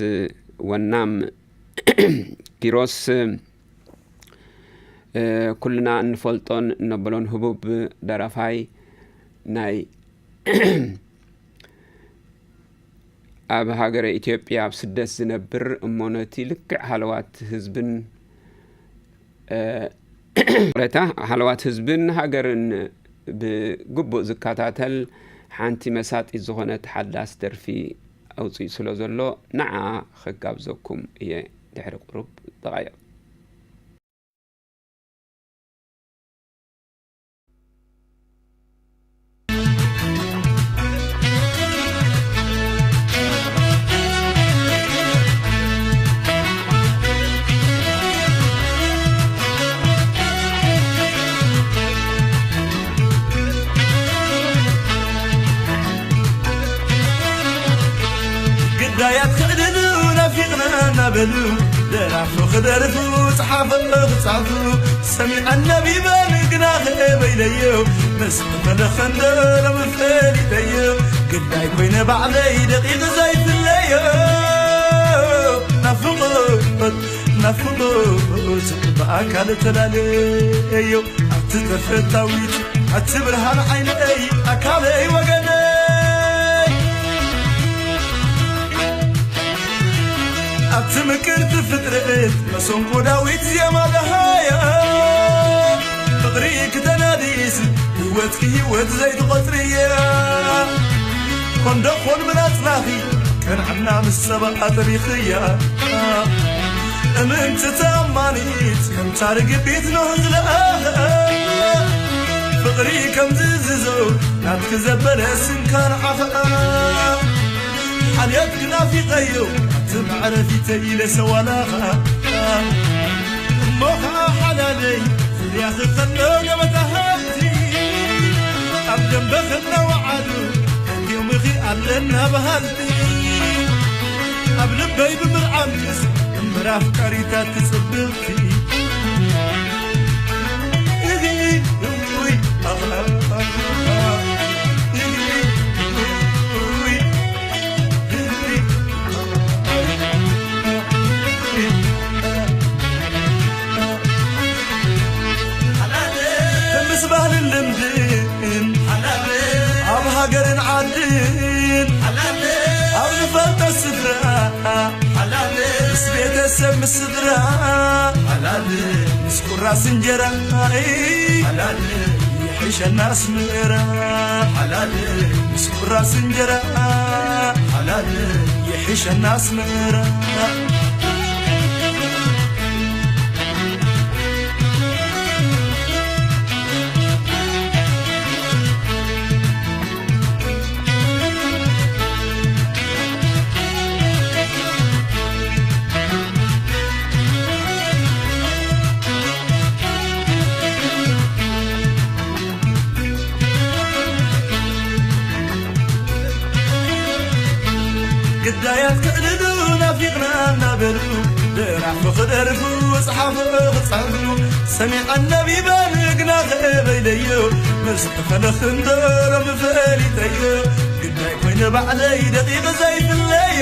ወናም ኪሮስ፣ እ፣ ኩልና እንፈልጦን እነብሎን ህቡብ ደራፋይ ናይ ኣብ ሃገረ ኢትዮጵያ ኣብ ስደት ዝነብር እሞ ነቲ ልክዕ ሃለዋት ህዝብን፣ እ፣ ይቕሬታ፣ ሃለዋት ህዝብን ሃገርን ብግቡእ ዝከታተል ሓንቲ መሳጢት ዝኾነት ሓዳስ ደርፊ ኣውፂኡ ስለ ዘሎ ንዓ ኸጋብዘኩም እየ ድሕሪ ቁሩብ ደቓይቕ። ግዳያት ክዕልሉ ናፊቕና እናበሉ ደራፉ ክደርፉ፣ ጸሓፉ ክጻፉ፣ ሰሚዐ ነቢበን ግና ክእበ ኢለዮ፣ ምስ ፈለኸ እንዶ ሎሚ ፈሊጠዮ፣ ግዳይ ኮይነ ባዕለይ ደቂቕ ዘይፍለዮ፣ ናፍቖት፣ ናፍቖት ብኣካል ተላለዮ፣ ኣቲ ተፈታዊት፣ ኣቲ ብርሃን ዓይነይ፣ ኣካለይ ወገነይ። ኣብቲ ምቅርቲ ፍጥረት መሰንቆ ዳዊት ዜማ ደሃያ፣ ፍቕሪ ክተናድስ ህይወትኪ ህይወት ዘይትቖጽርያ። ኮንዶ ኮን ምናጽናኺ ቀንዕና ምስ ሰባ ኣጥሪኽያ። እምንቲ ተኣማኒት ከምታ ርግቢት ኖህ ዝለኣኸ፣ ፍቕሪ ከም ዝእዝዞ ናትኪ ዘበለ ስንካ ንዓኸ። ሓልዮት ክናፊቐዮ ኣብቲ መዕረፊተይ ኢለ ሰዋላኻ። እሞ ኸዓ ሓላለይ ፍርያኺ ከሎ ገበታ ሃብቲ፣ ኣብ ደንበ ከናወዓሉ እትዮምኺ ኣለና በሃልቲ። ኣብ ልበይ ብምርዓምስ እምበር ኣፍቃሪታት ትጽብቕቲ። እሂ፣ እውይ፣ ኣሃ፣ እሂ፣ እውይ። ምስ ባህልን ልምድን ኣብ ሃገርን ዓድን ኣብ ዝፈልጦ ስፍራ ምስ ቤተሰብ ምስ ስድራ ምስ ቁራስ እንጀራ ይሕሸና ኣስመራ። ምስ ቁራስ እንጀራ ይሕሸና ኣስመራ። ግዳያት ክዕልሉ ናፊቕና እናበሉ ደራፉ ክደርፉ ጸሓፉ ክጻሕፉ ሰሚዐ ነቢበ ንግና ክእበይለዮ ምስ ፈለኽ እንዶ ሎሚ ፈሊጠዮ ግዳይ ኮይነ ባዕለይ ደቂቕ ዘይፍለዮ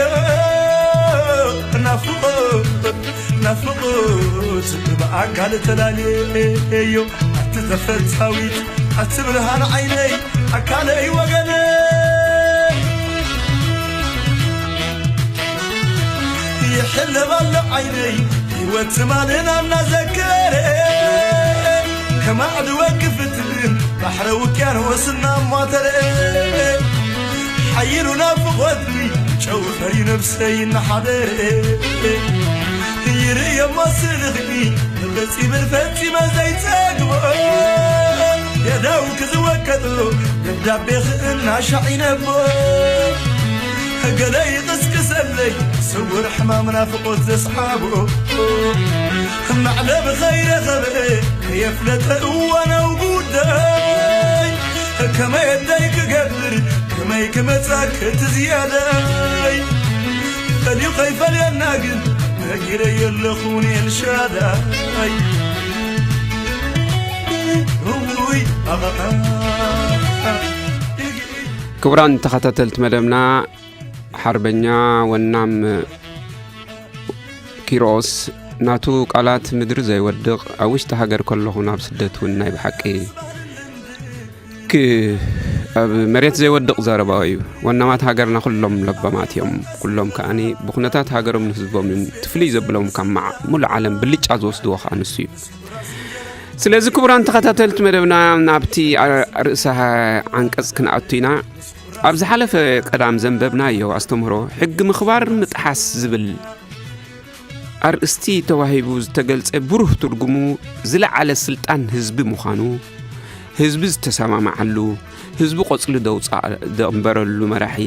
ናፍቖት ናፍቖት ብኣካል ተላልየዮ ኣቲ ተፈታዊት ኣቲ ብርሃን ዓይነይ ኣካለይ ወገነይ ይሕለብ ኣሎ ዓይነይ ህይወት ትማልና እናዘከረ ከማዕድወ ክፍትን ባሕረ ውቅያኖስ እናማተረ ሓይሉ ናፍቖትኒ ጨው ፈርዩ ነብሰይ እናሓደረ ይርእዮ መስልኽኒ ንቕጺ ብል ፈጺመ ዘይጸግቦ የዳው ክዝወቀጥሎ ደብዳቤ ክእናሻዕ ይነቦ ገለ ይቕስቅሰለይ ስውር ሕማም ናፍቖት ዘስሓቦ፣ መዕለቢ ከይረኸበ ከየፍለጠ እዋናዊ ጉዳይ፣ ከመይ ኣዳይ ክገብር ከመይ ክመጻክ እቲ ዝያዳይ፣ ፈልዩ ከይፈልየና ግን ነጊረ የለኹን ኤልሻዳይ። ውይ ኣቐዓ። ክቡራን ተኸታተልቲ መደብና፣ ሓርበኛ ወናም ኪሮስ ናቱ ቃላት ምድሪ ዘይወድቕ፣ ኣብ ውሽጢ ሃገር ከለኹ ናብ ስደት እውን ናይ ብሓቂ ክ ኣብ መሬት ዘይወድቕ ዘረባ እዩ። ወናማት ሃገርና ኩሎም ለባማት እዮም። ኩሎም ከኣኒ ብኩነታት ሃገሮምን ህዝቦምን ትፍልይ ዘብሎም ካብ መዓ ሙሉእ ዓለም ብልጫ ዝወስድዎ ከኣ ንሱ እዩ። ስለዚ ክቡራን ተኸታተልቲ መደብና፣ ናብቲ ርእሰ ዓንቀጽ ክንኣቱ ኢና። ኣብ ዝሓለፈ ቀዳም ዘንበብናዮ ኣስተምህሮ ሕጊ ምኽባር ምጥሓስ ዝብል ኣርእስቲ ተዋሂቡ ዝተገልጸ ብሩህ ትርጉሙ ዝለዓለ ስልጣን ህዝቢ ምዃኑ፣ ህዝቢ ዝተሰማማዓሉ፣ ህዝቢ ቆጽሊ ደውጻ ደንበረሉ መራሒ፣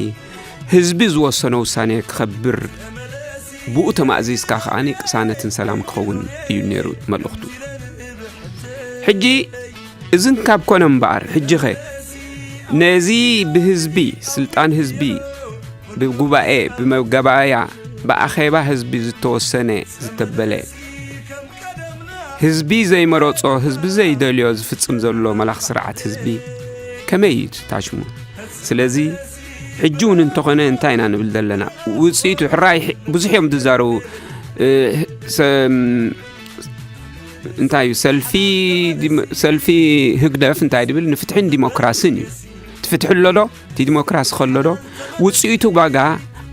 ህዝቢ ዝወሰኖ ውሳኔ ክኸብር፣ ብኡ ተማእዚዝካ ከኣ ቅሳነትን ሰላም ክኸውን እዩ ነይሩ መልእኽቱ። ሕጂ እዝን ካብ ኮነ እምበኣር፣ ሕጂኸ ነዚ ብህዝቢ፣ ስልጣን ህዝቢ ብጉባኤ፣ ብመገባእያ፣ ብኣኼባ ህዝቢ ዝተወሰነ ዝተበለ፣ ህዝቢ ዘይመረጾ፣ ህዝቢ ዘይደልዮ ዝፍጽም ዘሎ መላኽ ስርዓት ህዝቢ ከመይ እዩ ትታሽሙ? ስለዚ ሕጂ እውን እንተኾነ እንታይ ኢና ንብል ዘለና? ውጽኢቱ ሕራይ ሕ- ብዙሕ እዮም ዝዛረቡ። እ፣ ሰ- እንታይ እዩ ሰልፊ ዲሞ- ሰልፊ ህግደፍ እንታይ ድብል ንፍትሕን ዲሞክራስን እዩ። እቲ ፍትሒ ኣሎ ዶ? እቲ ዲሞክራሲ ከሎ ዶ? ውጽኢቱ ዋጋ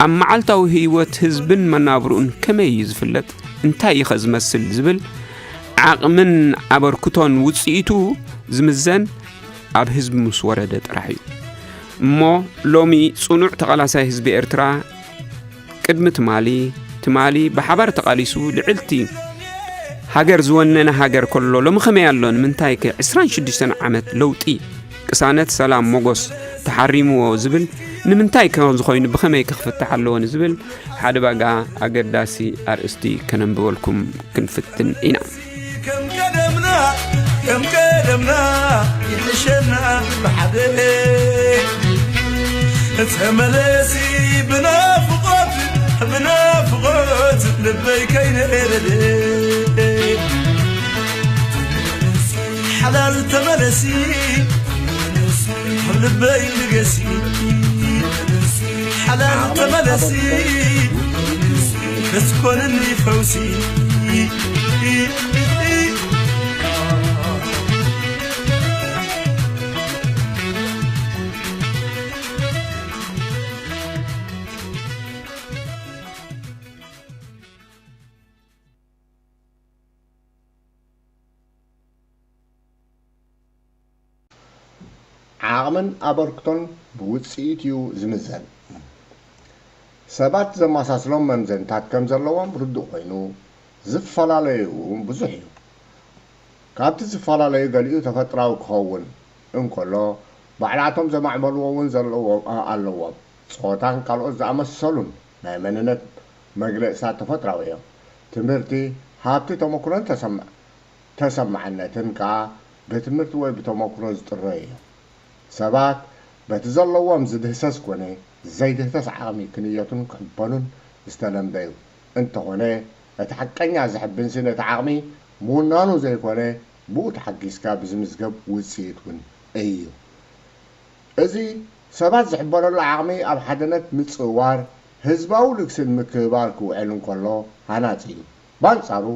ኣብ መዓልታዊ ህይወት ህዝብን መናብርኡን ከመይ እዩ ዝፍለጥ? እንታይ እዩ ከ ዝመስል ዝብል ዓቕምን ኣበርክቶን ውጽኢቱ ዝምዘን ኣብ ህዝቢ ምስ ወረደ ጥራሕ እዩ። እሞ ሎሚ ጽኑዕ ተቓላሳይ ህዝቢ ኤርትራ ቅድሚ ትማሊ፣ ትማሊ ብሓባር ተቓሊሱ ልዕልቲ ሃገር ዝወነነ ሃገር ከሎ ሎሚ ከመይ ኣሎ? ንምንታይ ከ ዕስራን ሽዱሽተን ዓመት ለውጢ፣ ቅሳነት፣ ሰላም፣ ሞጎስ ተሓሪምዎ ዝብል ንምንታይ ከ ዝኾይኑ ብኸመይ ከ ክፍታሕ ኣለዎ ንዝብል ሓደ ባጋ ኣገዳሲ ኣርእስቲ ከነንብበልኩም ክንፍትን ኢና። ከም ቀደምና ከም ቀደምና ይሕሸና ብሓደ ተመለሲ ብናፍቆት ብናፍቆት ልበይ ከይነረደ ሓላል ተመለሲ ልበይ ንገሲ ሓላል ተመለሲ ክትኮንኒ ፈውሲ ዓቕምን ኣበርክቶን ብውጽኢት እዩ ዝምዘን። ሰባት ዘመሳስሎም መምዘንታት ከም ዘለዎም ርዱእ ኮይኑ፣ ዝፈላለዩ እውን ብዙሕ እዩ። ካብቲ ዝፈላለዩ ገሊኡ ተፈጥራዊ ክኸውን እንከሎ፣ ባዕላቶም ዘማዕበልዎ እውን ዘለዎም ኣለዎም። ጾታን ካልኦት ዝኣመሰሉን ናይ መንነት መግለጽታት ተፈጥራዊ እዮም። ትምህርቲ፣ ሃብቲ፣ ተመክሮን ተሰማ ተሰማዕነትን ከኣ ብትምህርቲ ወይ ብተመክሮ ዝጥረዩ እዮም። ሰባት በቲ ዘለዎም ዝድህሰስ ኮነ ዘይድህሰስ ዓቕሚ ክንየቱን ክሕበኑን ዝተለምደ እዩ። እንተኾነ እቲ ሓቀኛ ዘሕብንሲ ነቲ ዓቕሚ ምውናኑ ዘይኮነ ብኡ ተሓጊዝካ ብዝምዝገብ ውጽኢት እውን እዩ። እዚ ሰባት ዝሕበነሉ ዓቕሚ ኣብ ሓድነት ምጽውዋር ህዝባዊ ልግስን ምክብባር ክውዕል እንከሎ ሃናጺ እዩ። ባንጻሩ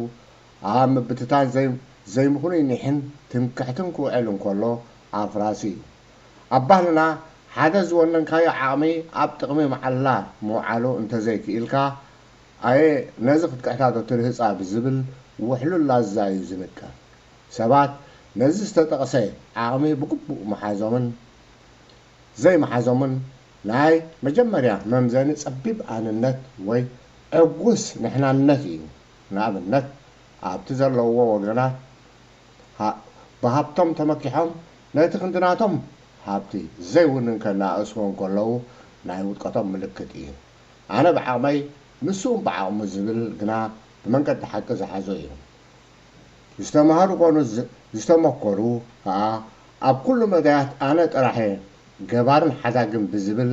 ኣብ ምብትታን ዘይ ዘይምኽኑይ ኒሕን ትምክሕትን ክውዕል እንከሎ ኣፍራሲ እዩ። ኣብ ባህልና ሓደ ዝወነንካዮ ዓቕሚ ኣብ ጥቕሚ መዓላ ምውዓሉ እንተዘይክኢልካ ኣየ ነዚ ክትክሕታቶ ትርህጻ ብዝብል ውሕሉል ላዛ እዩ ዝንቀፍ። ሰባት ነዚ ዝተጠቕሰ ዓቕሚ ብግቡእ ምሓዞምን ዘይምሓዞምን ናይ መጀመርያ መምዘኒ ጸቢብ ኣንነት ወይ ዕጉስ ንሕናነት እዩ። ንኣብነት ኣብቲ ዘለውዎ ወገናት ብሃብቶም ተመኪሖም ነቲ ክንዲ ናቶም ሃብቲ ዘይውንን ከነኣእስዎ እንከለዉ ናይ ውድቀቶም ምልክት እዩ። ኣነ ብዓቕመይ ንሱ እውን ብዓቕሙ ዝብል ግና ብመንገዲ ሓቂ ዝሓዞ እዩ። ዝተምሃሩ ኮኑ ዝተመኮሩ ከኣ ኣብ ኩሉ መዳያት ኣነ ጥራሕ እየ ገባርን ሓዳግን ብዝብል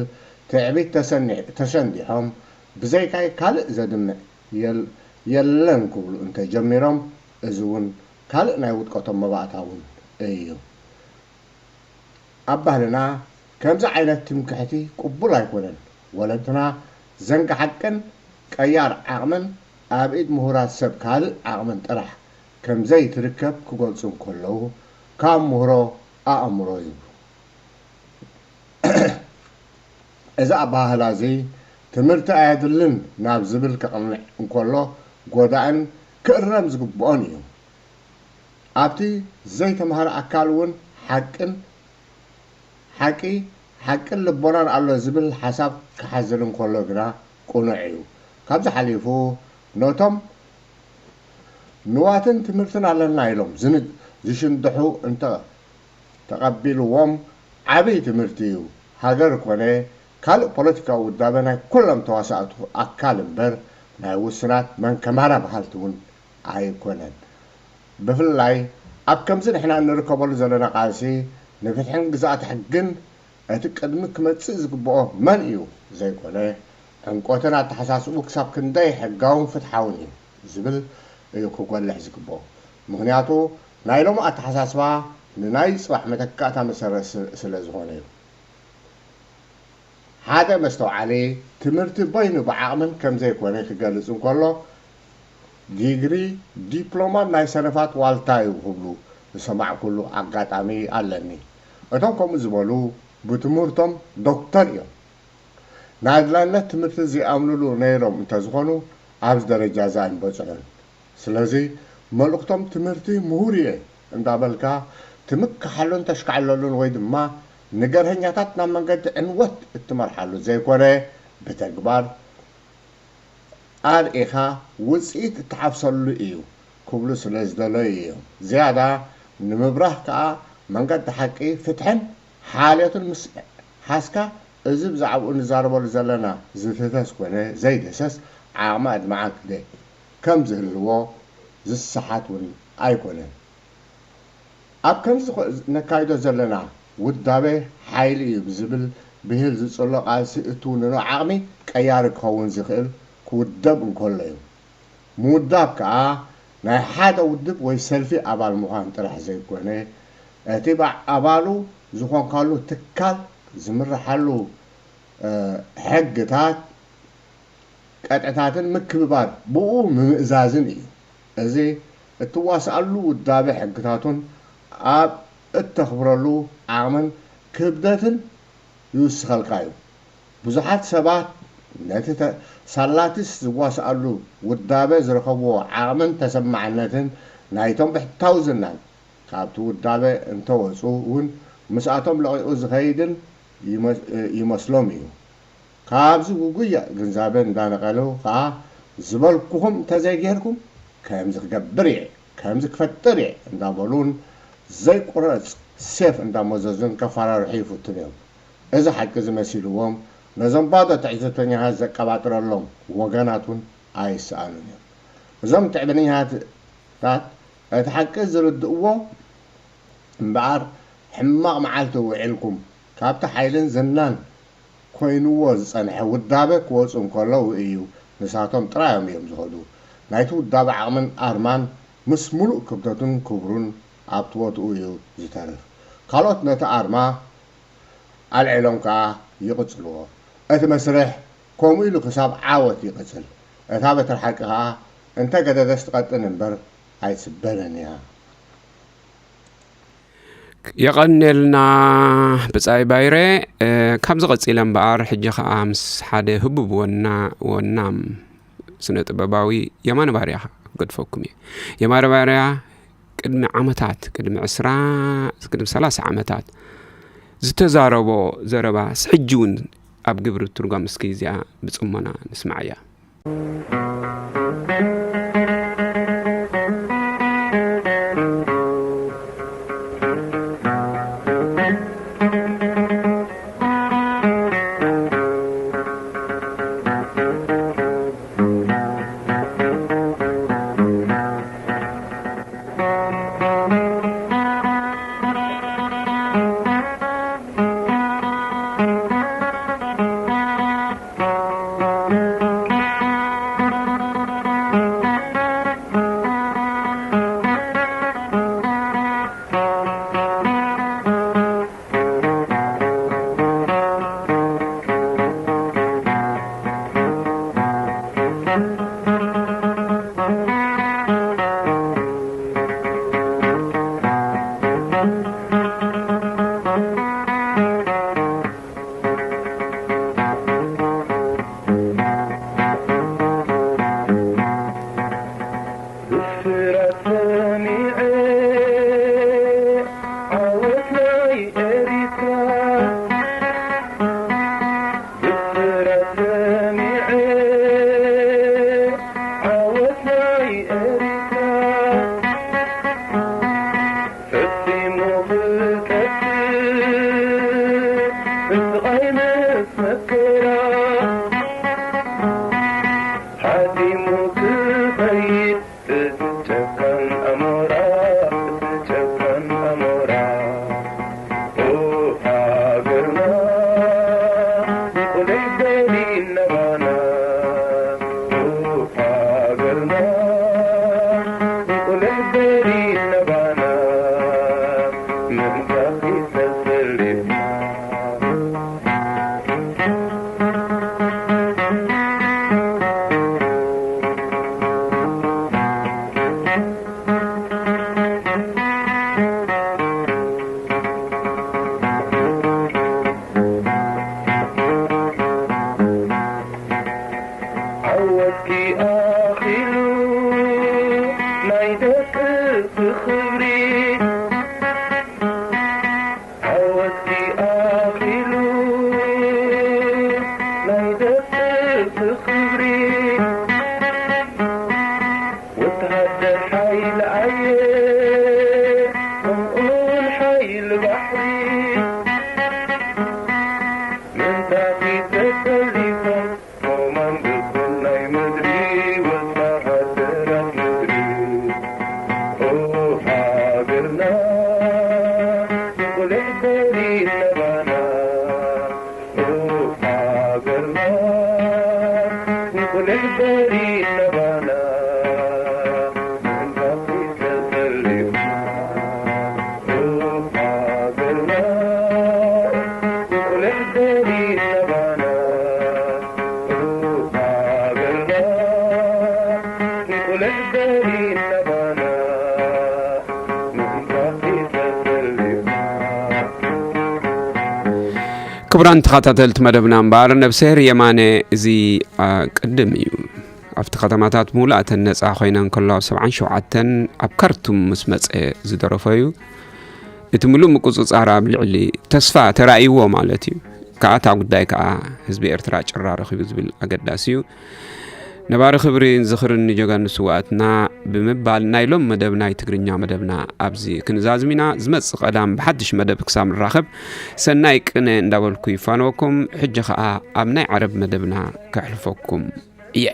ትዕቢት ተሰኒሕ- ተሸንዲሖም ብዘይካይ ካልእ ዘድምዕ የል- የለን ክብሉ እንተጀሚሮም እዚ እውን ካልእ ናይ ውድቀቶም መባእታ እውን እዩ። ኣብ ባህልና ከምዚ ዓይነት ትምክሕቲ ቅቡል ኣይኮነን። ወለድና ዘንጊ ሓቅን ቀያር ዓቕምን ኣብ ኢድ ምሁራት ሰብ ካልእ ዓቕምን ጥራሕ ከም ዘይትርከብ ክገልጹ እንከለዉ ካብ ምህሮ ኣእምሮ ይብሉ። እዚ ኣበሃህላ እዚ ትምህርቲ ኣየድልን ናብ ዝብል ከቕንዕ እንከሎ ጎዳእን ክእረም ዝግብኦን እዩ። ኣብቲ ዘይተምሃረ ኣካል እውን ሓቅን ሓቂ ሓቅን ልቦናን ኣሎ ዝብል ሓሳብ ክሓዝል እንከሎ ግና ቅኑዕ እዩ። ካብዚ ሓሊፉ ነቶም ንዋትን ትምህርትን ኣለና ኢሎም ዝን- ዝሽንድሑ እንተ ተቐቢልዎም ዓብዪ ትምህርቲ እዩ። ሃገር ኮነ ካልእ ፖለቲካዊ ውዳበ ናይ ኩሎም ተዋሳእቱ ኣካል እምበር ናይ ውሱናት መንከማራ በሃልቲ እውን ኣይኮነን። ብፍላይ ኣብ ከምዚ ንሕና እንርከበሉ ዘለና ቃልሲ ንፍትሕን ግዝኣተ ሕግን እቲ ቅድሚ ክመጽእ ዝግብኦ መን እዩ ዘይኮነ ዕምቆትን ኣተሓሳስብኡ ክሳብ ክንደይ ሕጋውን ፍትሓውን እዩ ዝብል እዩ ክጎልሕ ዝግብኦ። ምኽንያቱ ናይ ሎሚ ኣተሓሳስባ ንናይ ጽባሕ መተካእታ መሰረት ስለ ዝኾነ እዩ። ሓደ መስተውዓሊ ትምህርቲ በይኑ ብዓቕምን ከም ዘይኮነ ክገልጽ እንከሎ ዲግሪ ዲፕሎማን ናይ ሰነፋት ዋልታ እዩ ክብሉ ዝሰማዕኩሉ ኣጋጣሚ ኣለኒ። እቶም ከምኡ ዝበሉ ብትምህርቶም ዶክተር እዮም። ንኣድላይነት ትምህርቲ ዘይኣምኑሉ ነይሮም እንተዝኾኑ ኣብዚ ደረጃ እዚ ኣይምበጽሑን። ስለዚ መልእኽቶም ትምህርቲ ምሁር እየ እንዳበልካ ትምክሓሉን ተሽካዕለሉን ወይ ድማ ንገርሀኛታት ናብ መንገዲ ዕንወት እትመርሓሉ ዘይኮነ ብተግባር ኣርኢኻ ውፅኢት እትሓፍሰሉ እዩ ክብሉ ስለ ዝደለዩ እዮም። ዝያዳ ንምብራህ ከዓ መንገዲ ሓቂ ፍትሕን ሓልዮትን ምስ ሓዝካ እዚ ብዛዕባኡ ንዛረበሉ ዘለና ዝትህተስ ኮነ ዘይድህሰስ ዓቕሚ ኣድማዓት ግደ ከም ዝህልዎ ዝሰሓት እውን ኣይኮነን። ኣብ ከምዚ ነካይዶ ዘለና ውዳበ ሓይሊ እዩ ብዝብል ብሂል ዝጽሎ ቃልሲ እትውንኖ ዓቕሚ ቀያሪ ክኸውን ዝኽእል ክውደብ እንከሎ እዩ። ምውዳብ ከኣ ናይ ሓደ ውድብ ወይ ሰልፊ ኣባል ምዃን ጥራሕ ዘይኮነ እቲ ኣባሉ ዝኾንካሉ ትካል ዝምርሓሉ ሕግታት ቀጥዕታትን ምክብባር ብኡ ምምእዛዝን እዩ። እዚ እትዋስኣሉ ውዳበ ሕግታቱን ኣብ እተኽብረሉ ዓቕምን ክብደትን ይውስኸልካ እዩ። ብዙሓት ሰባት ነቲ ሳላቲስ ዝዋስኣሉ ውዳበ ዝረኸብዎ ዓቕምን ተሰማዕነትን ናይቶም ብሕታዊ ዝናን ካብቲ ውዳበ እንተወፁ እውን ምስኣቶም ለቒቑ ዝኸይድን ይመስሎም እዩ። ካብዚ ውጉይ ግንዛበ እንዳነቐሉ ከዓ ዝበልኩኹም እንተዘይጌርኩም ከምዚ ክገብር እየ ከምዚ ክፈጥር እየ እንዳበሉን ዘይቁረፅ ሴፍ እንዳመዘዙን ከፈራርሑ ይፍትኑ እዮም። እዚ ሓቂ እዚ መሲልዎም ነዞም ባዶ ትዕዝብተኛታት ዘቀባጥረሎም ወገናት እውን ኣይሰኣኑን እዮም። እዞም ትዕብንኛታት እቲ ሓቂ ዝርድእዎ እምበኣር ሕማቕ መዓልቲ ውዒልኩም ካብቲ ሓይልን ዝናን ኮይንዎ ዝጸንሐ ውዳበ ክወጹ እንከለዉ እዩ ንሳቶም ጥራዮም እዮም ዝኸዱ። ናይቲ ውዳበ ዓቕምን ኣርማን ምስ ምሉእ ክብደቱን ክብሩን ኣብቲ ቦትኡ እዩ ዝተርፍ። ካልኦት ነቲ ኣርማ ኣልዒሎም ከኣ ይቕጽልዎ። እቲ መስርሕ ከምኡ ኢሉ ክሳብ ዓወት ይቕጽል። እታ በትሪ ሓቂ ከኣ እንተ ገደደስ ትቐጥን እምበር ኣይትስበርን እያ። የቐንየልና ብጻይ ባይረ። ካብዚ ቀጺለ እምበኣር ሕጂ ከኣ ምስ ሓደ ህቡብ ወና ወናም ስነ ጥበባዊ የማነ ባርያ ክገድፈኩም እየ። የማነ ባርያ ቅድሚ ዓመታት ቅድሚ ዕስራ ቅድሚ ሰላሳ ዓመታት ዝተዛረቦ ዘረባ ሕጂ እውን ኣብ ግብሪ ትርጓም እስኪ እዚኣ ብጽሞና ንስማዓያ። ክቡራን ተኸታተልቲ መደብና እምበኣር፣ ነብስሄር የማነ፣ እዚ፣ ኣ፣ ቅድም እዩ። ኣብቲ ከተማታት ምሉኣተን ነጻ ኮይነን ከሎ፣ ኣብ ሰብዓን ሸውዓተን ኣብ ካርቱም ምስ መጸ ዝደረፎ እዩ። እቲ ምሉእ ምቁጽጻር ኣብ ልዕሊ ተስፋ ተራእይዎ ማለት እዩ። ከኣ እታ ጉዳይ ከኣ ህዝቢ ኤርትራ ጭራ ረኺቡ ዝብል ኣገዳሲ እዩ። ነባሪ ክብርን ዝኽርን ንጀጋኑ ስውኣትና ብምባል ናይ ሎም መደብ ናይ ትግርኛ መደብና ኣብዚ ክንዛዝም ኢና። ዝመጽእ ቀዳም ብሓድሽ መደብ ክሳብ ንራኸብ ሰናይ ቅነ እንዳበልኩ ይፋነወኩም። ሕጂ ኸኣ ኣብ ናይ ዓረብ መደብና ከሕልፈኩም እየ።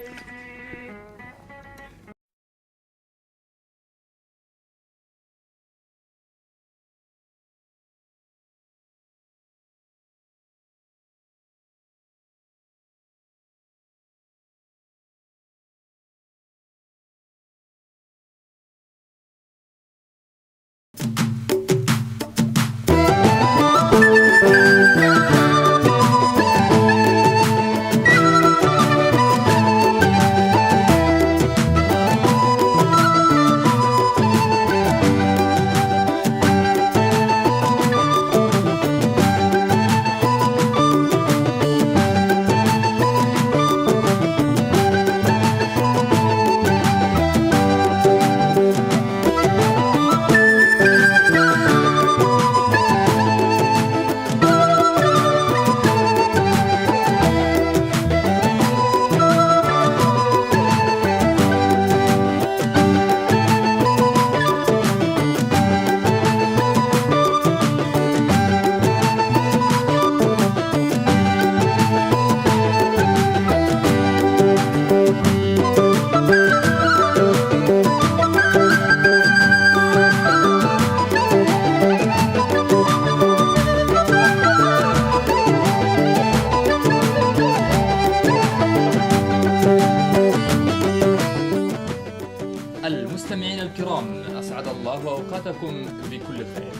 المستمعين الكرام، أسعد الله أوقاتكم بكل خير.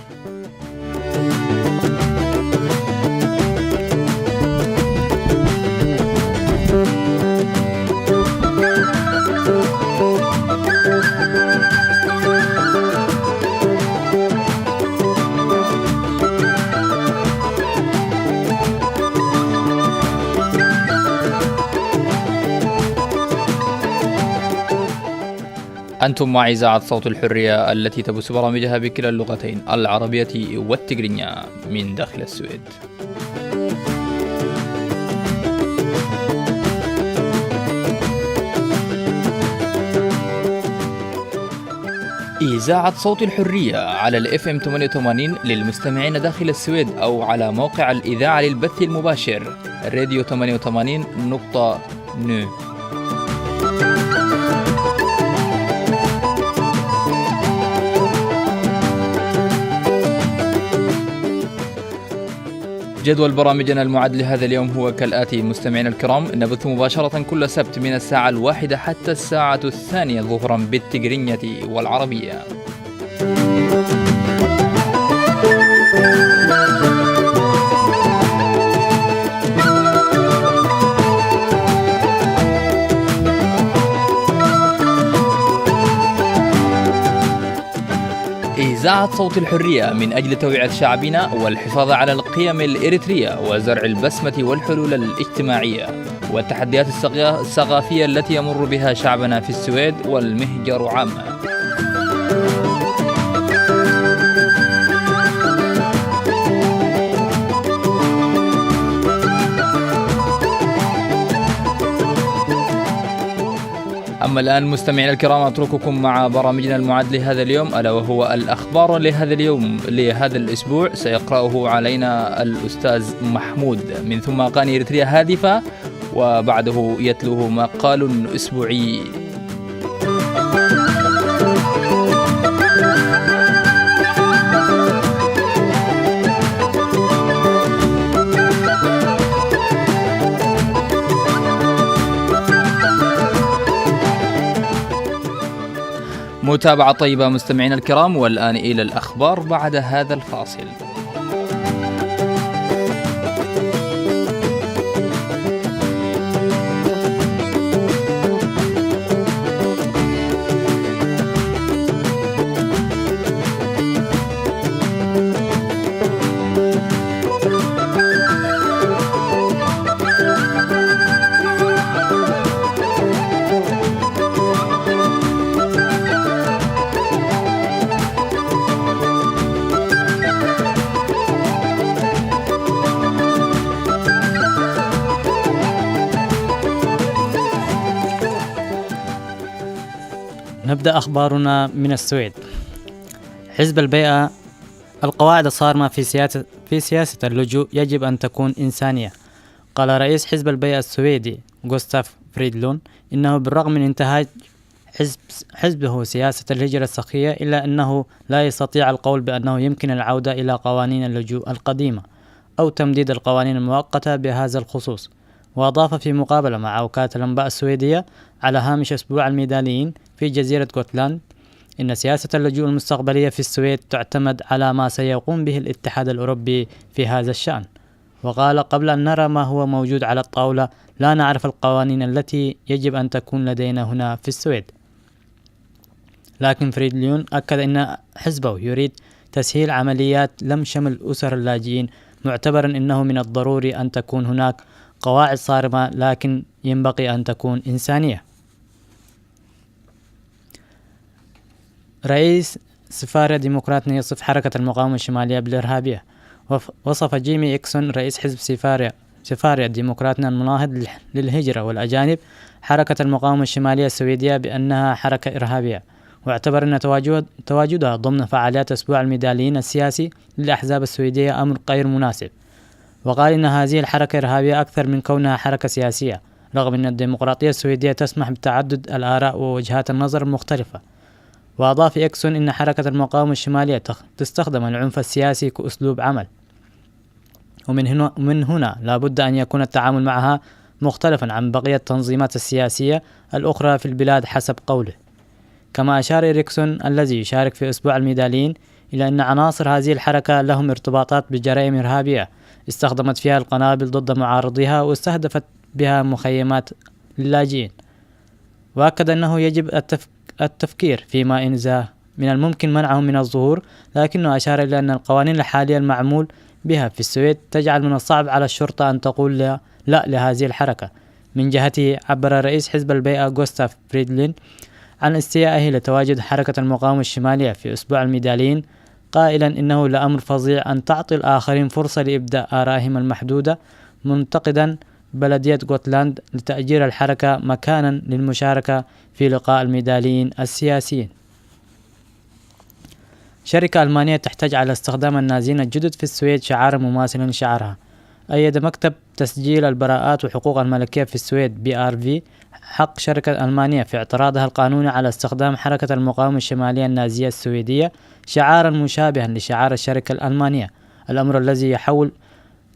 أنتم مع إذاعة صوت الحرية التي تبث برامجها بكلا اللغتين العربية والتجرينية من داخل السويد. إذاعة صوت الحرية على ال إف إم ثمانية وثمانين للمستمعين داخل السويد، أو على موقع الإذاعة للبث المباشر راديو ثمانية وثمانين نقطة نو. جدول برامجنا المعد لهذا اليوم هو كالآتي: مستمعينا الكرام، نبث مباشرة كل سبت من الساعة الواحدة حتى الساعة الثانية ظهرا بالتجرينية والعربية. إذاعة صوت الحرية من أجل توعية شعبنا والحفاظ على القيم الإريترية وزرع البسمة والحلول الاجتماعية والتحديات الثقا-، الثقافية التي يمر بها شعبنا في السويد والمهجر عامة. أما الآن مستمعينا الكرام، أترككم مع برامجنا المعد لهذا اليوم، ألا وهو الأخبار لهذا اليوم، لهذا الأسبوع. سيقرأه علينا الأستاذ محمود من ثم أغاني إريتريا هادفة، وبعده يتلوه مقال أسبوعي. متابعة طيبة مستمعينا الكرام، والآن إلى الأخبار بعد هذا الفاصل. نبدأ أخبارنا من السويد. حزب البيئة: القواعد الصارمة في سياسة، في سياسة اللجوء يجب أن تكون إنسانية. قال رئيس حزب البيئة السويدي غوستاف فريدلون إنه بالرغم من انتهاج حزب، حزبه سياسة الهجرة السخية، إلا أنه لا يستطيع القول بأنه يمكن العودة إلى قوانين اللجوء القديمة أو تمديد القوانين المؤقتة بهذا الخصوص. وأضاف في مقابلة مع وكالة الأنباء السويدية على هامش أسبوع الميداليين في جزيرة غوتلاند إن سياسة اللجوء المستقبلية في السويد تعتمد على ما سيقوم به الاتحاد الأوروبي في هذا الشأن. وقال: قبل أن نرى ما هو موجود على الطاولة، لا نعرف القوانين التي يجب أن تكون لدينا هنا في السويد. لكن فريد ليون أكد أن حزبه يريد تسهيل عمليات لم شمل أسر اللاجئين، معتبرا أنه من الضروري أن تكون هناك قواعد صارمة، لكن ينبغي أن تكون إنسانية. رئيس سفارة ديمقراطنا يصف حركة المقاومة الشمالية بالإرهابية. وف-، وصف جيمي إكسون رئيس حزب سفارة، سفارة ديمقراطنا المناهض لل-، للهجرة والأجانب حركة المقاومة الشمالية السويدية بأنها حركة إرهابية، واعتبر أن تواجد-، تواجدها ضمن فعاليات أسبوع الميداليين السياسي للأحزاب السويدية أمر غير مناسب. وقال إن هذه الحركة إرهابية أكثر من كونها حركة سياسية، رغم أن الديمقراطية السويدية تسمح بتعدد الآراء ووجهات النظر المختلفة. وأضاف إكسون إن حركة المقاومة الشمالية تخ-، تستخدم العنف السياسي كأسلوب عمل، ومن هنا، من هنا لا بد أن يكون التعامل معها مختلفا عن بقية التنظيمات السياسية الأخرى في البلاد، حسب قوله. كما أشار إريكسون الذي يشارك في أسبوع الميداليين إلى أن عناصر هذه الحركة لهم ارتباطات بجرائم إرهابية استخدمت فيها القنابل ضد معارضيها واستهدفت بها مخيمات اللاجئين. وأكد أنه يجب التف-، التفكير فيما إذا من الممكن منعهم من الظهور، لكنه أشار إلى أن القوانين الحالية المعمول بها في السويد تجعل من الصعب على الشرطة أن تقول لا، لا لهذه الحركة. من جهته، عبر رئيس حزب البيئة غوستاف فريدلين عن استيائه لتواجد حركة المقاومة الشمالية في أسبوع الميداليين، قائلا إنه لأمر فظيع أن تعطي الآخرين فرصة لإبداء آرائهم المحدودة، منتقدا بلدية غوتلاند لتأجير الحركة مكانا للمشاركة في لقاء الميداليين السياسيين. شركة ألمانية تحتج على استخدام النازين الجدد في السويد شعارا مماثلا لشعارها. أيد مكتب تسجيل البراءات وحقوق الملكية في السويد، بي آر في، حق شركة ألمانية في اعتراضها القانوني على استخدام حركة المقاومة الشمالية النازية السويدية شعارا مشابها لشعار الشركة الألمانية، الأمر الذي يحول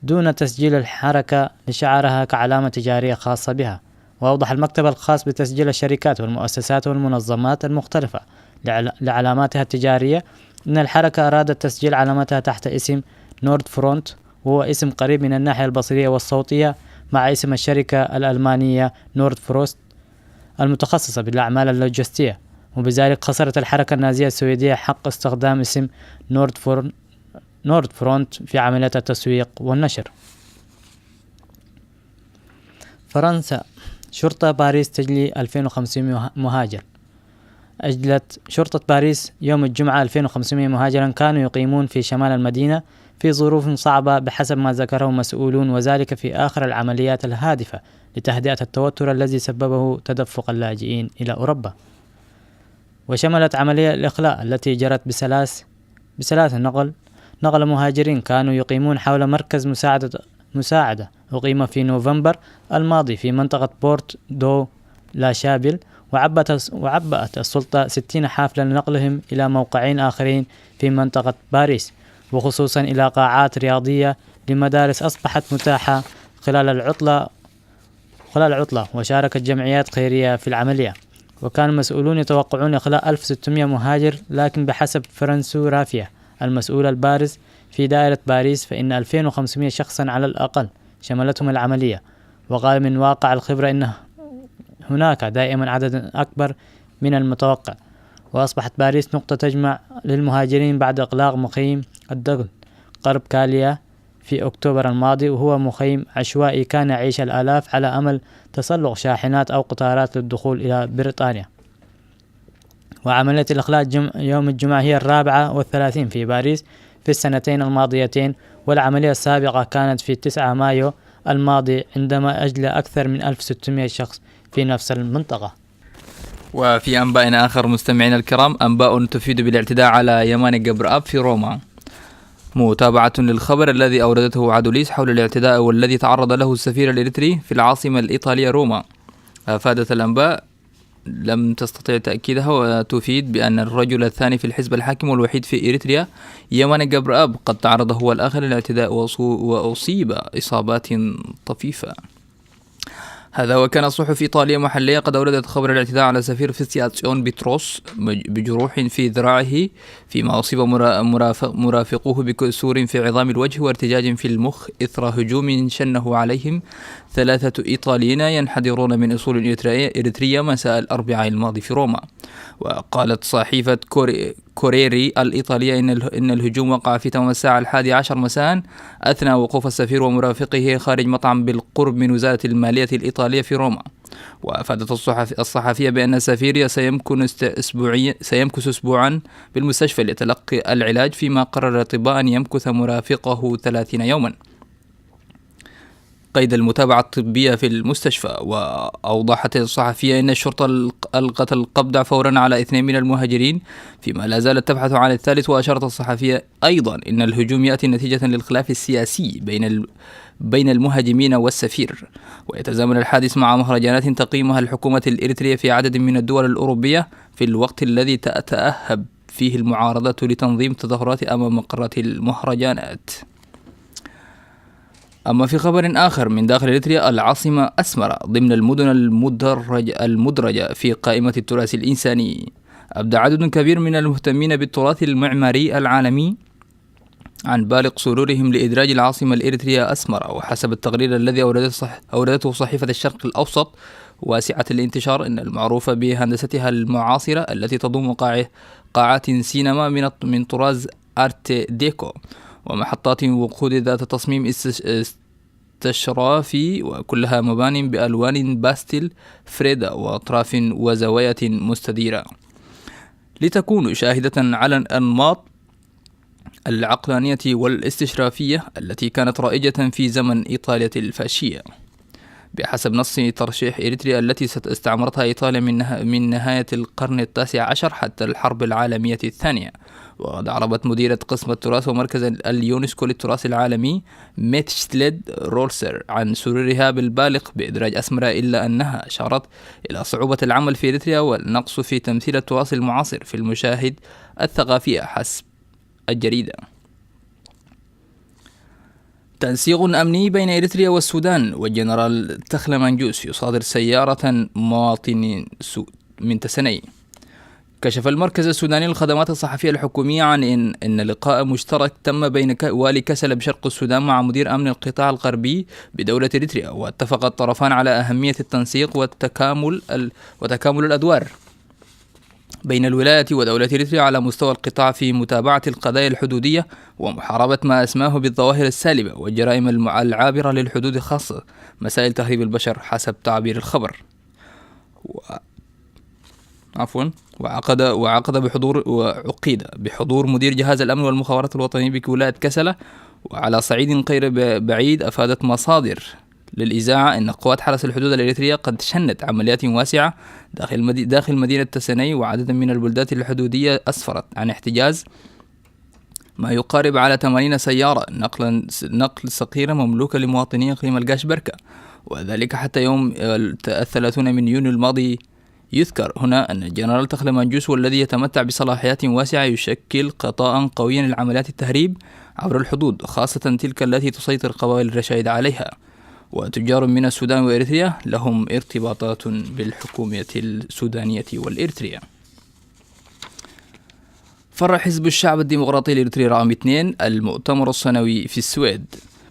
دون تسجيل الحركة لشعارها كعلامة تجارية خاصة بها. وأوضح المكتب الخاص بتسجيل الشركات والمؤسسات والمنظمات المختلفة لعل-، لعلاماتها التجارية أن الحركة أرادت تسجيل علامتها تحت اسم نورد فرونت، وهو اسم قريب من الناحية البصرية والصوتية مع اسم الشركة الألمانية نورد فروست المتخصصة بالأعمال اللوجستية، وبذلك خسرت الحركة النازية السويدية حق استخدام اسم نورد فور-، نورد فرونت في عمليات التسويق والنشر. فرنسا: شرطة باريس تجلي ألفين وخمسمية مهاجر. أجلت شرطة باريس يوم الجمعة ألفين وخمسمية مهاجرا كانوا يقيمون في شمال المدينة في ظروف صعبة بحسب ما ذكره مسؤولون، وذلك في آخر العمليات الهادفة لتهدئة التوتر الذي سببه تدفق اللاجئين إلى أوروبا. وشملت عملية الإخلاء التي جرت بسلاس-، بسلاسة نقل، نقل مهاجرين كانوا يقيمون حول مركز مساعدة، مساعدة أقيم في نوفمبر الماضي في منطقة بورت دو لا شابيل، وعبت-، وعبأت السلطة ستين حافلة لنقلهم إلى موقعين آخرين في منطقة باريس، وخصوصا إلى قاعات رياضية لمدارس أصبحت متاحة خلال العطلة، خلال العطلة، وشاركت جمعيات خيرية في العملية. وكان المسؤولون يتوقعون إخلاء ألف وستمية مهاجر، لكن بحسب فرانسو رافيا المسؤول البارز في دائرة باريس، فإن ألفين وخمسمية شخصا على الأقل شملتهم العملية. وقال: من واقع الخبرة أن هناك دائما عدد أكبر من المتوقع، وأصبحت باريس نقطة تجمع للمهاجرين بعد إغلاق مخيم الدقل قرب كاليا في أكتوبر الماضي، وهو مخيم عشوائي كان يعيش الآلاف على أمل تسلق شاحنات أو قطارات للدخول إلى بريطانيا. وعملية الإخلاء جم-، يوم الجمعة هي الرابعة والثلاثين في باريس في السنتين الماضيتين، والعملية السابقة كانت في تسعة مايو الماضي، عندما أجلى أكثر من ألف وستمية شخص في نفس المنطقة. وفي أنباء آخر مستمعينا الكرام، أنباء تفيد بالاعتداء على يماني جبراب في روما. متابعة للخبر الذي أوردته عدوليس حول الاعتداء والذي تعرض له السفير الإريتري في العاصمة الإيطالية روما. أفادت الأنباء، لم تستطع تأكيدها، وتفيد بأن الرجل الثاني في الحزب الحاكم والوحيد في إريتريا، يماني جبراب، قد تعرض هو الآخر للاعتداء وصو-، وأصيب إصابات طفيفة. هذا وكان صحف إيطالية محلية قد أوردت خبر الاعتداء على سفير فيسياتسيون بيتروس مج-، بجروح في ذراعه، فيما أصيب مرا-، مرافق-، مرافقوه بكسور في عظام الوجه وارتجاج في المخ إثر هجوم شنه عليهم ثلاثة إيطاليين ينحدرون من أصول إريترية، إريترية، مساء الأربعاء الماضي في روما. وقالت صحيفة كوري-، كوريري الإيطالية إن ال-، إن الهجوم وقع في تمام الساعة الحادية عشر مساء، أثناء وقوف السفير ومرافقه خارج مطعم بالقرب من وزارة المالية الإيطالية في روما. وأفادت الصحف-، الصحفية بأن السفير سيمكن است-، أسبوعيا، سيمكث أسبوعا بالمستشفى لتلقي العلاج، فيما قرر الأطباء أن يمكث مرافقه ثلاثين يوما قيد المتابعة الطبية في المستشفى. وأوضحت الصحفية أن الشرطة الق-، ألقت القبض فورا على اثنين من المهاجرين، فيما لا زالت تبحث عن الثالث. وأشارت الصحفية أيضا أن الهجوم يأتي نتيجة للخلاف السياسي بين ال-، بين المهاجمين والسفير، ويتزامن الحادث مع مهرجانات تقيمها الحكومة الإريترية في عدد من الدول الأوروبية، في الوقت الذي تتأهب فيه المعارضة لتنظيم تظاهرات أمام مقرات المهرجانات. أما في خبر آخر من داخل إريتريا، العاصمة أسمرة ضمن المدن المدرج-، المدرجة في قائمة التراث الإنساني. أبدى عدد كبير من المهتمين بالتراث المعماري العالمي عن بالغ سرورهم لإدراج العاصمة الإريترية أسمرة. وحسب التقرير الذي أوردته صح-، أوردته صحيفة الشرق الأوسط واسعة الانتشار، إن المعروف بهندستها المعاصرة التي تضم قاع-، قاعات سينما من الط-، من طراز أرت ديكو، ومحطات وقود ذات تصميم است-، استشرافي، وكلها مباني بألوان باستيل فريدا وأطراف وزوايا مستديرة، لتكون شاهدة على الأنماط العقلانية والاستشرافية التي كانت رائجة في زمن إيطاليا الفاشية، بحسب نص ترشيح إريتريا التي ست-، استعمرتها إيطاليا من نه-، من نهاية القرن التاسع عشر حتى الحرب العالمية الثانية. وقد أعربت مديرة قسم التراث ومركز اليونسكو للتراث العالمي، ميتشتلد رولسر، عن سرورها بالبالغ بإدراج أسمرة، إلا أنها أشارت إلى صعوبة العمل في إريتريا والنقص في تمثيل التراث المعاصر في المشاهد الثقافية، حسب الجريدة. تنسيق أمني بين إريتريا والسودان، والجنرال تخلة منجوس يصادر سيارة مواطن سو-، من تسني. كشف المركز السوداني للخدمات الصحفية الحكومية عن إن، إن لقاء مشترك تم بين ك-، والي كسلة بشرق السودان مع مدير أمن القطاع الغربي بدولة إريتريا، واتفق الطرفان على أهمية التنسيق والتكامل ال-، وتكامل الأدوار بين الولاية ودولة إريتريا على مستوى القطاع في متابعة القضايا الحدودية ومحاربة ما أسماه بالظواهر السالبة والجرائم الم-، العابرة للحدود، خاصة مسائل تهريب البشر، حسب تعبير الخبر. و-، عفوا. وعقد، وعقد بحضور، وعقد بحضور مدير جهاز الأمن والمخابرات الوطني بولاية كسلة. وعلى صعيد غير ب-، بعيد، أفادت مصادر للإذاعة أن قوات حرس الحدود الإريترية قد شنت عمليات واسعة داخل مدي-، داخل مدينة تسني وعدد من البلدات الحدودية، أسفرت عن احتجاز ما يقارب على ثمانين سيارة نقلا، نقل صغيرة مملوكة لمواطني إقليم القاش بركة، وذلك حتى يوم الثلاثون من يونيو الماضي. يذكر هنا أن الجنرال تخلة منجوس، والذي يتمتع بصلاحيات واسعة، يشكل غطاء قويا لعمليات التهريب عبر الحدود، خاصة تلك التي تسيطر قبائل الرشايد عليها. وتجار من السودان وإريتريا لهم ارتباطات بالحكومة السودانية والإريترية. فرع حزب الشعب الديمقراطي الإريتري رقم اثنين، المؤتمر السنوي في السويد.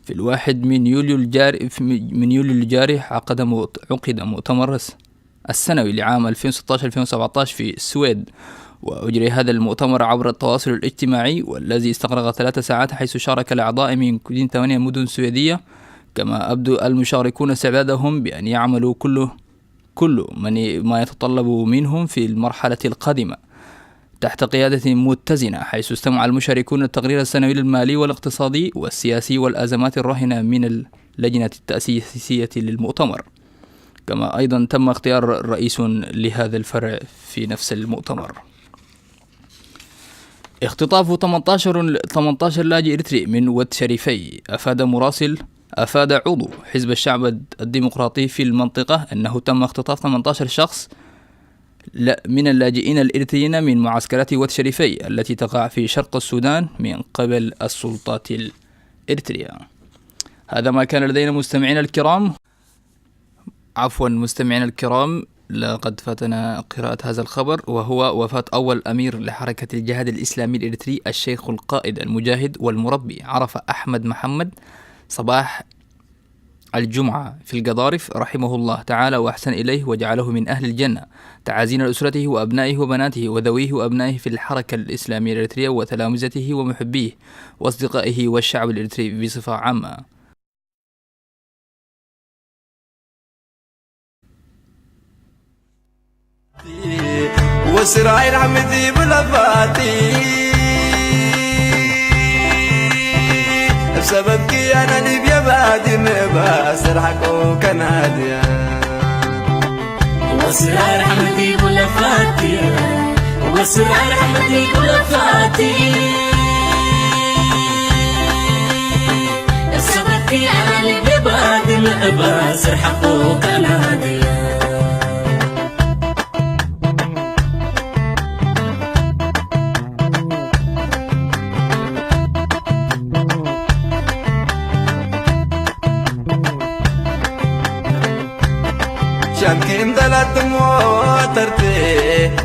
في الواحد من يوليو الجاري، من يوليو الجاري عقد مؤت-، عقد مؤتمر الس-، السنوي لعام ألفين وستة عشر ألفين وسبعة عشر في السويد. وأجري هذا المؤتمر عبر التواصل الاجتماعي، والذي استغرق ثلاث ساعات، حيث شارك الأعضاء من كل ثمانية مدن سويدية. كما أبدوا المشاركون استعدادهم بأن يعملوا كل، كل من ي-، ما يتطلب منهم في المرحلة القادمة تحت قيادة متزنة، حيث استمع المشاركون التقرير السنوي المالي والاقتصادي والسياسي والأزمات الراهنة من اللجنة التأسيسية للمؤتمر. كما أيضًا تم اختيار رئيس لهذا الفرع في نفس المؤتمر. اختطاف ثمانية عشر، ثمانية عشر لاجئ إريتري من واد شريفي. أفاد مراسل، أفاد عضو حزب الشعب الديمقراطي في المنطقة أنه تم اختطاف ثمانية عشر شخص ل-، من اللاجئين الإريتريين من معسكرات واد شريفي التي تقع في شرق السودان من قبل السلطات الإريترية. هذا ما كان لدينا مستمعينا الكرام. عفوًا مستمعينا الكرام، لقد فاتنا قراءة هذا الخبر، وهو وفاة أول أمير لحركة الجهاد الإسلامي الإريتري، الشيخ القائد المجاهد والمربي عرفة أحمد محمد، صباح الجمعة في القضارف، رحمه الله تعالى وأحسن إليه وجعله من أهل الجنة. تعازينا لأسرته وأبنائه وبناته وذويه وأبنائه في الحركة الإسلامية الإريترية وتلامذته ومحبيه وأصدقائه والشعب الإريتري بصفة عامة. وسراي رحمتي بلفاتي، بسببك أنا ليبيا بعد ما بسر حقه كناديا. وسراي رحمتي بلفاتي، وسراي رحمتي بلفاتي، بسببك أنا ليبيا بعد ما بسر حقه كناديا. ሻምኪን ደላት ሞተርቴ፣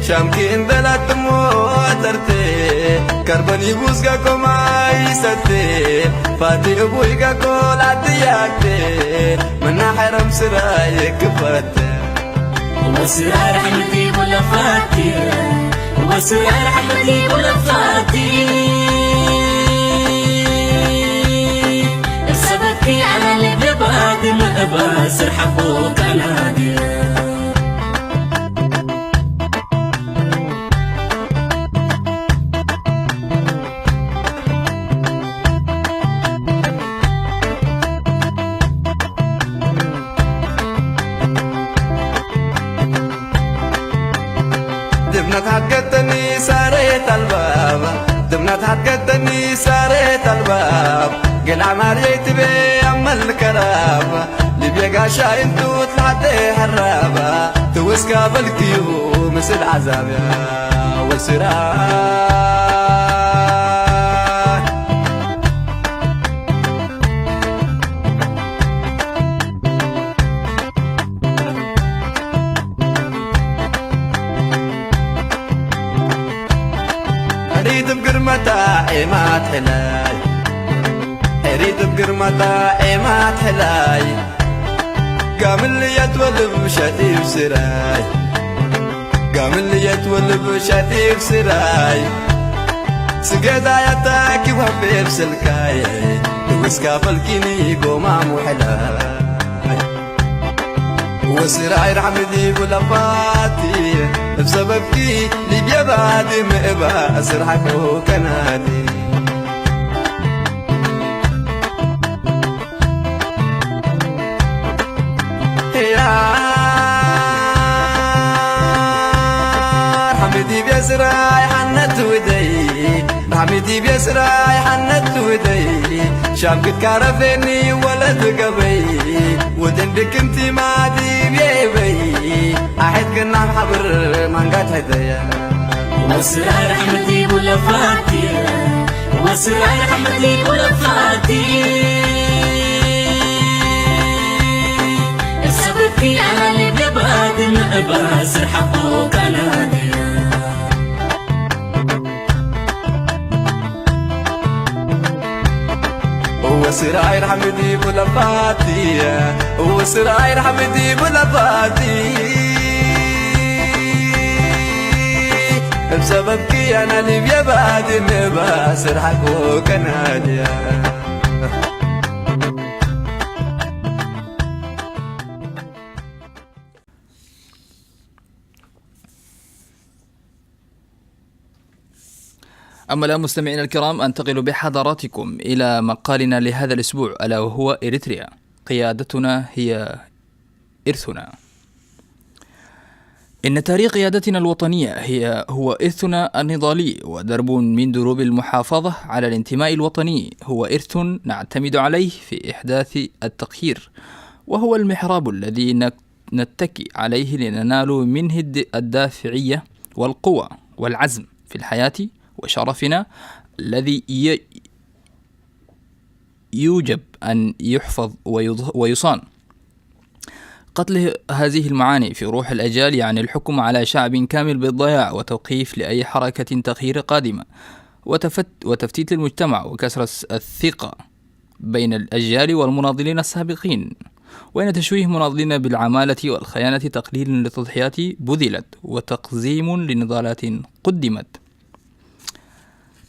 ሻምኪን ደላት ሞተርቴ፣ ከርበን ይቡስ ጋኮ ማይሰቴ፣ ፋቲ እቡይ ጋኮ ላትያቴ፣ መናሐረም ስራይ ክፈቴ። وسرار حمدي بلفاتي، وسرار حمدي بلفاتي. السبت على الباب ما بسر حقوق نادي. دبنة هتقتني ساريت الباب، دبنة هتقتني ساريت الباب، قلع ماريت بي أما الكراب، لبيا قاشا انتو تلعتي حرابة، توسكا بالكيو مثل عذاب يا وسرا. ሕሪት ብግርመታ ዔማት ሕላይ፣ ሕሪት ብግርመታ ዔማት ሕላይ፣ ጋምልየት ወልብ ሸጢብ ስራይ፣ ጋምልየት ወልብ ሸጢብ ስራይ፣ ስገዳ ያታ ኪዋቤብ ስልካይ፣ ትውስካ ፈልኪኒ ጎማሙ ሕላይ። وسراي رحمتي بلفاتي، بسببكي ليبيا بعد ما إبا أسر حقو كنادي. يا رحمتي بسراي حنت ودي، رحمتي بسراي حنت ودي، شام كتكارفني ولد قبي، ودندك انت ما دي بيبي، أحد كنا حبر من قد هدايا. وسرار حمدي ولفاتي، وسرار حمدي ولفاتي. خيانة لبعض ما بصر حقه كنادية. وسرعي رحمتي بلباتي، وسرعي رحمتي بلباتي. بسببك أنا ليبيا بعد ما بصر حقه كنادية. أما الآن مستمعينا الكرام، أنتقل بحضراتكم إلى مقالنا لهذا الأسبوع، ألا وهو إريتريا، قيادتنا هي إرثنا. إن تاريخ قيادتنا الوطنية هي، هو إرثنا النضالي، ودرب من دروب المحافظة على الانتماء الوطني، هو إرث نعتمد عليه في إحداث التغيير، وهو المحراب الذي نك-، نتكي عليه لننال منه الد-، الدافعية والقوة والعزم في الحياة، وشرفنا الذي ي-، يوجب أن يحفظ ويض-، ويصان. قتل هذه المعاني في روح الأجيال يعني الحكم على شعب كامل بالضياع وتوقيف لأي حركة تغيير قادمة، وتفت-، وتفتيت المجتمع وكسر الس-، الثقة بين الأجيال والمناضلين السابقين، وإن تشويه مناضلين بالعمالة والخيانة تقليل لتضحيات بذلت وتقزيم لنضالات قدمت.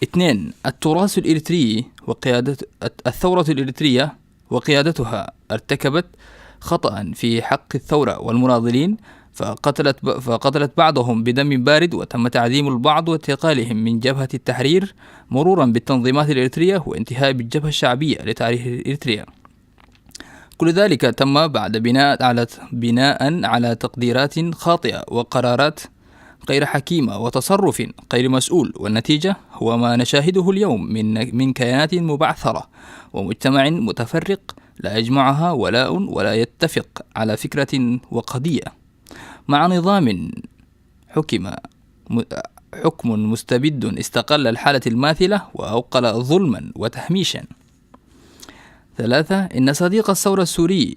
اثنين، التراث الإريتري وقيادة الثورة الإريترية وقيادتها ارتكبت خطأ في حق الثورة والمناضلين، فقتلت ب-، فقتلت بعضهم بدم بارد، وتم تعديم البعض واعتقالهم من جبهة التحرير، مرورا بالتنظيمات الإريترية وانتهاء بالجبهة الشعبية لتحرير إريتريا. كل ذلك تم بعد بناء على، بناء على تقديرات خاطئة وقرارات غير حكيمة وتصرف غير مسؤول، والنتيجة هو ما نشاهده اليوم من، من كيانات مبعثرة ومجتمع متفرق لا يجمعها ولاء ولا يتفق على فكرة وقضية، مع نظام حكم م-، حكم مستبد استقل الحالة الماثلة وأوقل ظلما وتهميشا. ثلاثة، إن صديق الثورة السوري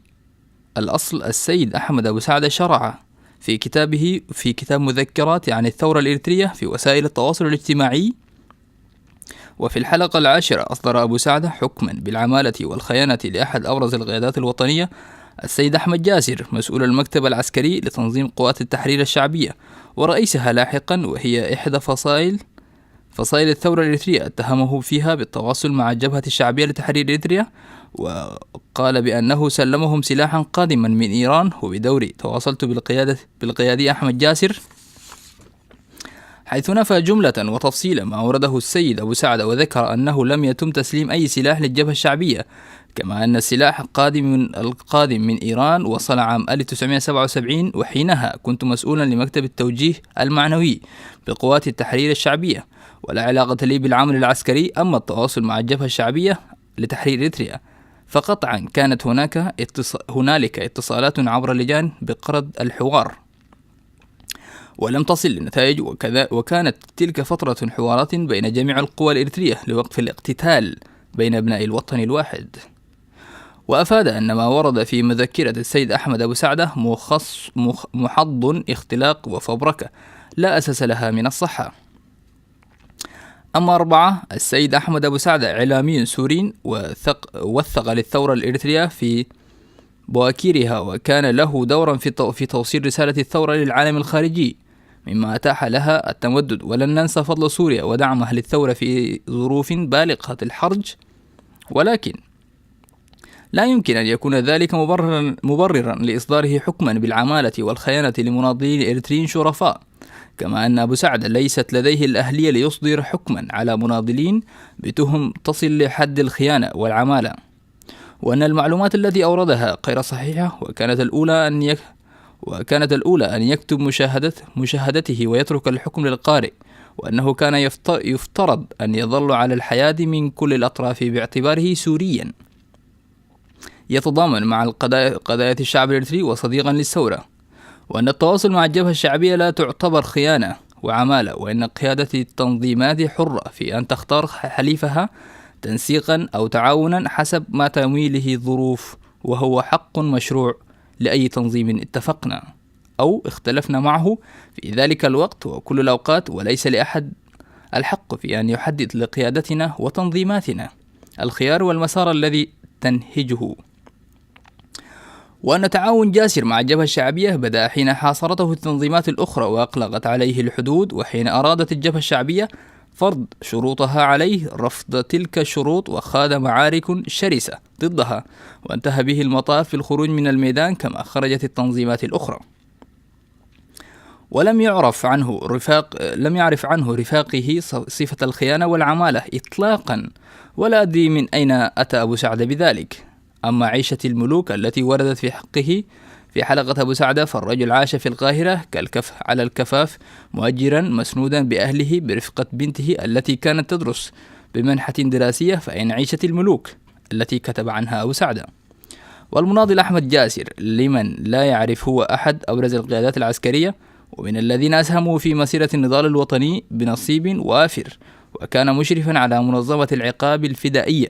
الأصل السيد أحمد أبو سعدة شرع في كتابه، في كتاب مذكرات عن الثورة الإريترية في وسائل التواصل الاجتماعي، وفي الحلقة العاشرة أصدر أبو سعدة حكما بالعمالة والخيانة لأحد أبرز القيادات الوطنية السيد أحمد جاسر، مسؤول المكتب العسكري لتنظيم قوات التحرير الشعبية ورئيسها لاحقا، وهي إحدى فصائل، فصائل الثورة الإريترية، اتهمه فيها بالتواصل مع الجبهة الشعبية لتحرير إريتريا، وقال بأنه سلمهم سلاحا قادما من إيران، وبدوري تواصلت بالقيادة، بالقيادي أحمد جاسر، حيث نفى جملة وتفصيلا ما أورده السيد أبو سعد، وذكر أنه لم يتم تسليم أي سلاح للجبهة الشعبية، كما أن السلاح القادم من، القادم من إيران وصل عام ألف وتسعمائة وسبعة وسبعين، وحينها كنت مسؤولا لمكتب التوجيه المعنوي بقوات التحرير الشعبية، ولا علاقة لي بالعمل العسكري. أما التواصل مع الجبهة الشعبية لتحرير إريتريا، فقطعا كانت هناك اتص-، هنالك اتصالات عبر اللجان بغرض الحوار، ولم تصل لنتائج، وكذا، وكانت تلك فترة حوارات بين جميع القوى الإريترية لوقف الاقتتال بين أبناء الوطن الواحد. وأفاد أن ما ورد في مذكرة السيد أحمد أبو سعدة مخص-، مخ-، محض اختلاق وفبركة لا أساس لها من الصحة. أما أربعة، السيد أحمد أبو سعدة إعلامي سوري وثق-، وثق للثورة الإريترية في بواكيرها، وكان له دورا في تو-، في توصيل رسالة الثورة للعالم الخارجي، مما أتاح لها التمدد. ولن ننسى فضل سوريا ودعمها للثورة في ظروف بالغة الحرج، ولكن لا يمكن أن يكون ذلك مبررا، مبررا لإصداره حكما بالعمالة والخيانة لمناضلين إريتريين شرفاء، كما أن أبو سعد ليست لديه الأهلية ليصدر حكما على مناضلين بتهم تصل لحد الخيانة والعمالة، وأن المعلومات التي أوردها غير صحيحة، وكانت الأولى أن يك-، وكانت الأولى أن يكتب مشاهدة، مشاهدته ويترك الحكم للقارئ، وأنه كان يفت-، يفترض أن يظل على الحياد من كل الأطراف باعتباره سوريا يتضامن مع القضايا، قضايا الشعب الإريتري وصديقا للثورة، وأن التواصل مع الجبهة الشعبية لا تعتبر خيانة وعمالة، وأن قيادة التنظيمات حرة في أن تختار حليفها تنسيقا أو تعاونا حسب ما تميله الظروف، وهو حق مشروع لأي تنظيم اتفقنا أو اختلفنا معه في ذلك الوقت وكل الأوقات، وليس لأحد الحق في أن يحدد لقيادتنا وتنظيماتنا الخيار والمسار الذي تنهجه. وأن تعاون جاسر مع الجبهة الشعبية بدأ حين حاصرته التنظيمات الأخرى وأغلقت عليه الحدود، وحين أرادت الجبهة الشعبية فرض شروطها عليه رفض تلك الشروط وخاض معارك شرسة ضدها، وانتهى به المطاف في الخروج من الميدان كما خرجت التنظيمات الأخرى. ولم يعرف عنه رفاق لم يعرف عنه رفاقه ص- صفة الخيانة والعمالة إطلاقا، ولا أدري من أين أتى أبو سعد بذلك. أما عيشة الملوك التي وردت في حقه في حلقة أبو سعدة، فالرجل عاش في القاهرة كالكف على الكفاف، مهجرا مسنودا بأهله برفقة بنته التي كانت تدرس بمنحة دراسية، فإن عيشة الملوك التي كتب عنها أبو سعدة. والمناضل أحمد جاسر، لمن لا يعرف، هو أحد أبرز القيادات العسكرية ومن الذين أسهموا في مسيرة النضال الوطني بنصيب وافر، وكان مشرفا على منظمة العقاب الفدائية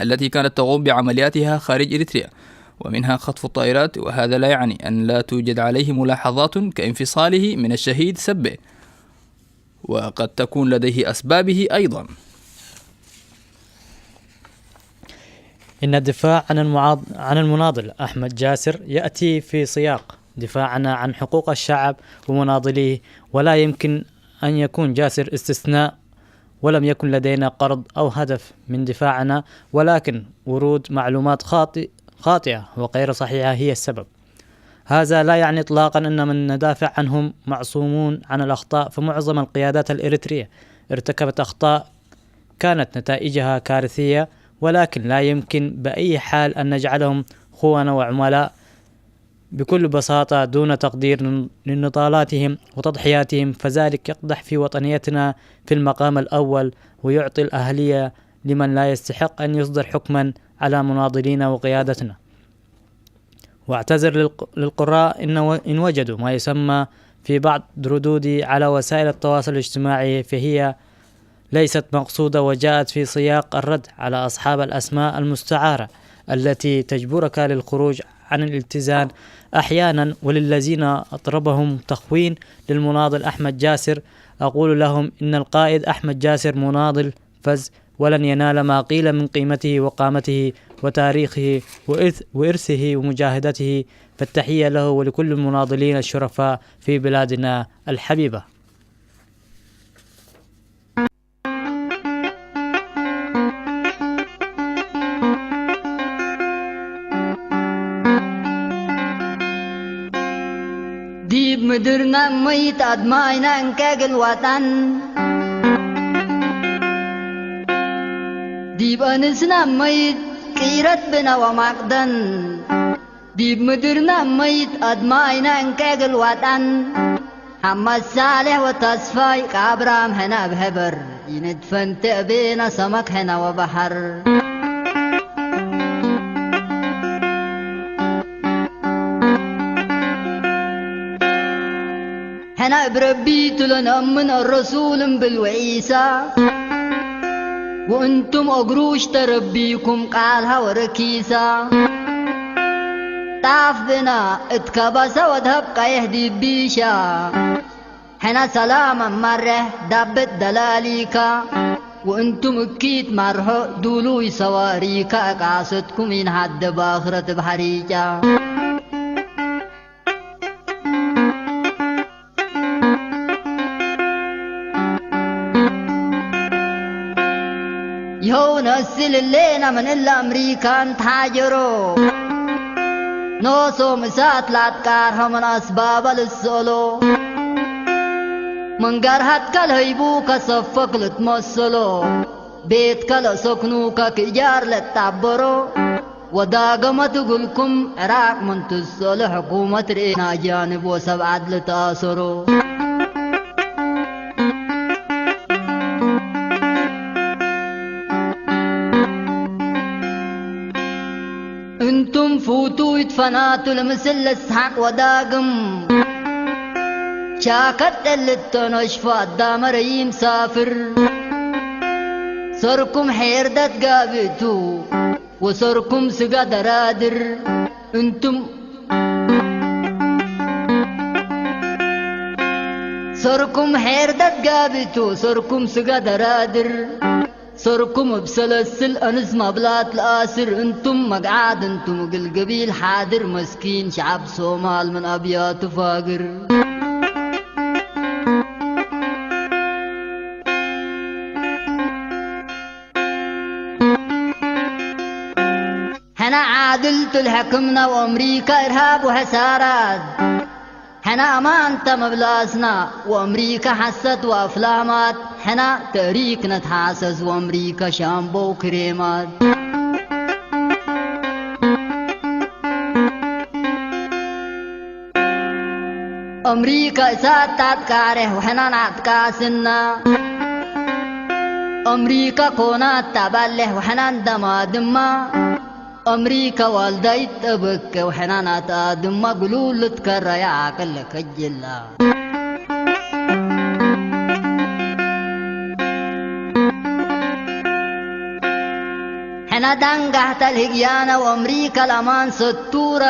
التي كانت تقوم بعملياتها خارج إريتريا، ومنها خطف الطائرات، وهذا لا يعني أن لا توجد عليه ملاحظات كانفصاله من الشهيد سبه، وقد تكون لديه أسبابه أيضا. إن الدفاع عن المعاض... عن المناضل أحمد جاسر يأتي في سياق دفاعنا عن حقوق الشعب ومناضليه، ولا يمكن أن يكون جاسر استثناء، ولم يكن لدينا قرض أو هدف من دفاعنا، ولكن ورود معلومات خاطئ... خاطئة وغير صحيحة هي السبب. هذا لا يعني إطلاقا أن من ندافع عنهم معصومون عن الأخطاء، فمعظم القيادات الإريترية ارتكبت أخطاء كانت نتائجها كارثية، ولكن لا يمكن بأي حال أن نجعلهم خونة وعملاء بكل بساطة دون تقدير لنضالاتهم وتضحياتهم، فذلك يقدح في وطنيتنا في المقام الأول، ويعطي الأهلية لمن لا يستحق أن يصدر حكما على مناضلينا وقيادتنا. واعتذر للق... للقراء إن, و... إن وجدوا ما يسمى في بعض ردودي على وسائل التواصل الاجتماعي، فهي ليست مقصودة، وجاءت في سياق الرد على أصحاب الأسماء المستعارة التي تجبرك للخروج عن الاتزان أحيانا. وللذين أطربهم تخوين للمناضل أحمد جاسر، أقول لهم إن القائد أحمد جاسر مناضل فز، ولن ينال ما قيل من قيمته وقامته وتاريخه وإرث... وإرثه ومجاهدته، فالتحية له ولكل المناضلين الشرفاء في بلادنا الحبيبة. ዲብ ምድርና እመይት ኣድማይና እንከ እግል ወጠን፣ ዲብ ኣንስና እመይት ቅይረት ብነ ወማቅደን፣ ዲብ ምድርና እመይት ኣድማይና እንከ እግል ወጠን፣ ሓመድ ሳልሕ ወተስፋይ ቃብራም ሕነ እብ ሕበር፣ ይንድፈንቴ እቤነ ሰመክ ሕነ ወበሐር። ሕነ እብ ረቢ ቱ ለነአምን አረሱል እምብል ወዒሳ፣ ወእንቱም እግሩሽ ተረቢኩም ቃልሃ ወረኪሳ። ጣፍ ብና እት ከበሰ ወድሀብ ቀይሕ ዲብ ቢሻ፣ ሕነ ሰላም አማሬሕ ዳብት ደላሊካ፣ ወእንቱም እኪት ማርሖ ዱሉይ ሰዋሪካ፣ እቃሰትኩም ኢንሃደ ባክረት እብ ሐሪጫ። ይኸው ነስል እሌነ ምን እለ አምሪካን ተሓጀሮ፣ ኖሶም እሳት ላትቃርሖ ምን አስባበ ልስአሎ። ምን ገርሀትከ ለሀይቡከ ሰፈክ ልትመሰሎ፣ ቤትከ ለሰክኑከ ክእጃር ለትጣበሮ፣ ወዳገመት እግልኩም ዕራቅ ምን ትሰሎ፣ ሕኩመት ርኤና አጃንብ ወሰብ ዐድል ተአሰሮ። እንቱም ፉቱይ ትፈናቱ ለምስል ለስሓቅ ወዳግም፣ ሻከት ጠልት ተኖሽፈ አዳመ ረይም ሳፍር። ሰርኩም ሔርደት ጋብእቱ ወሰርኩም ስጋ ደራድር፣ እንቱም ሰርኩም ሄር ደጋብቱ፣ ሰርኩም ስጋ ደራድር፣ ሰርኩም እብ ሰለስል ኣንስ ማብላት ለኣስር፣ እንቱም መግዓድ፣ እንቱም እግል ገቢል ሓድር፣ መስኪን ሸዓብ ሶማል ምን ኣብያቱ ፋግር። ሕነ ዓድል ቱ ለሕክምና ወአምሪካ ኢርሃብ ወሐሳራት። ሕነ ኣማንተ መብላስና ወአምሪካ ሐሰት ወአፍላማት። ሕነ ተእሪክ ነትሓሰስ ወአምሪካ ሻምቦ ክሬማት። ኣምሪካ እሳት ታጥቃሬሕ ወሕናን ኣጥቃስና። ኣምሪካ ኮናት ታባሌሕ ወሕናን ደማ ድማ። ኣምሪካ ዋልዳይት ጠበቀ ወሕናን ኣትኣ ድማ። ግሉል ልትከረያ ዓቅል ከጅላ። ሕነ ዳንጋሕተ ልህግያነ ወአምሪካ ለአማን ሰቱራ።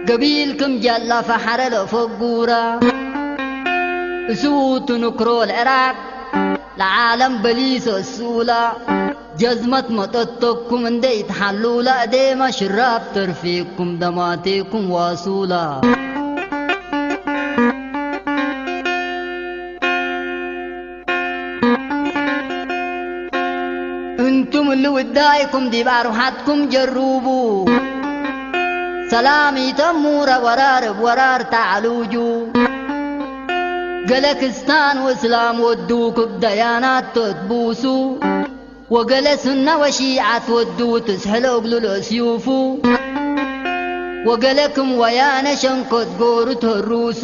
ገቢል ክም ጀላ ፈሐረ ለፈጉራ። እሱ ትንክሮ ለዕራቅ ለዓለም በሊሶ እሱላ። ጀዝመት መጠቶኩም እንደ ኢትሓሉላ እዴማ ሽራብ ተርፌኩም ደማቴኩም ዋሱላ። እንቱም እሊ ውዳይኩም ዲብ ኣርውሓትኩም ጀሩቡ። ሰላም ኢተሙረ ወራር እብ ወራር ተዓሉጁ። ገለ ክስታን ወእስላም ወዱ ክብ ደያናት ተትቡሱ። ወገለ ሱና ወሺዓት ወዱ ትስሕሎ እግሉ ለእስዩፉ። ወገለ ክም ወያነ ሸንኮት ጎሩ ተሩሱ።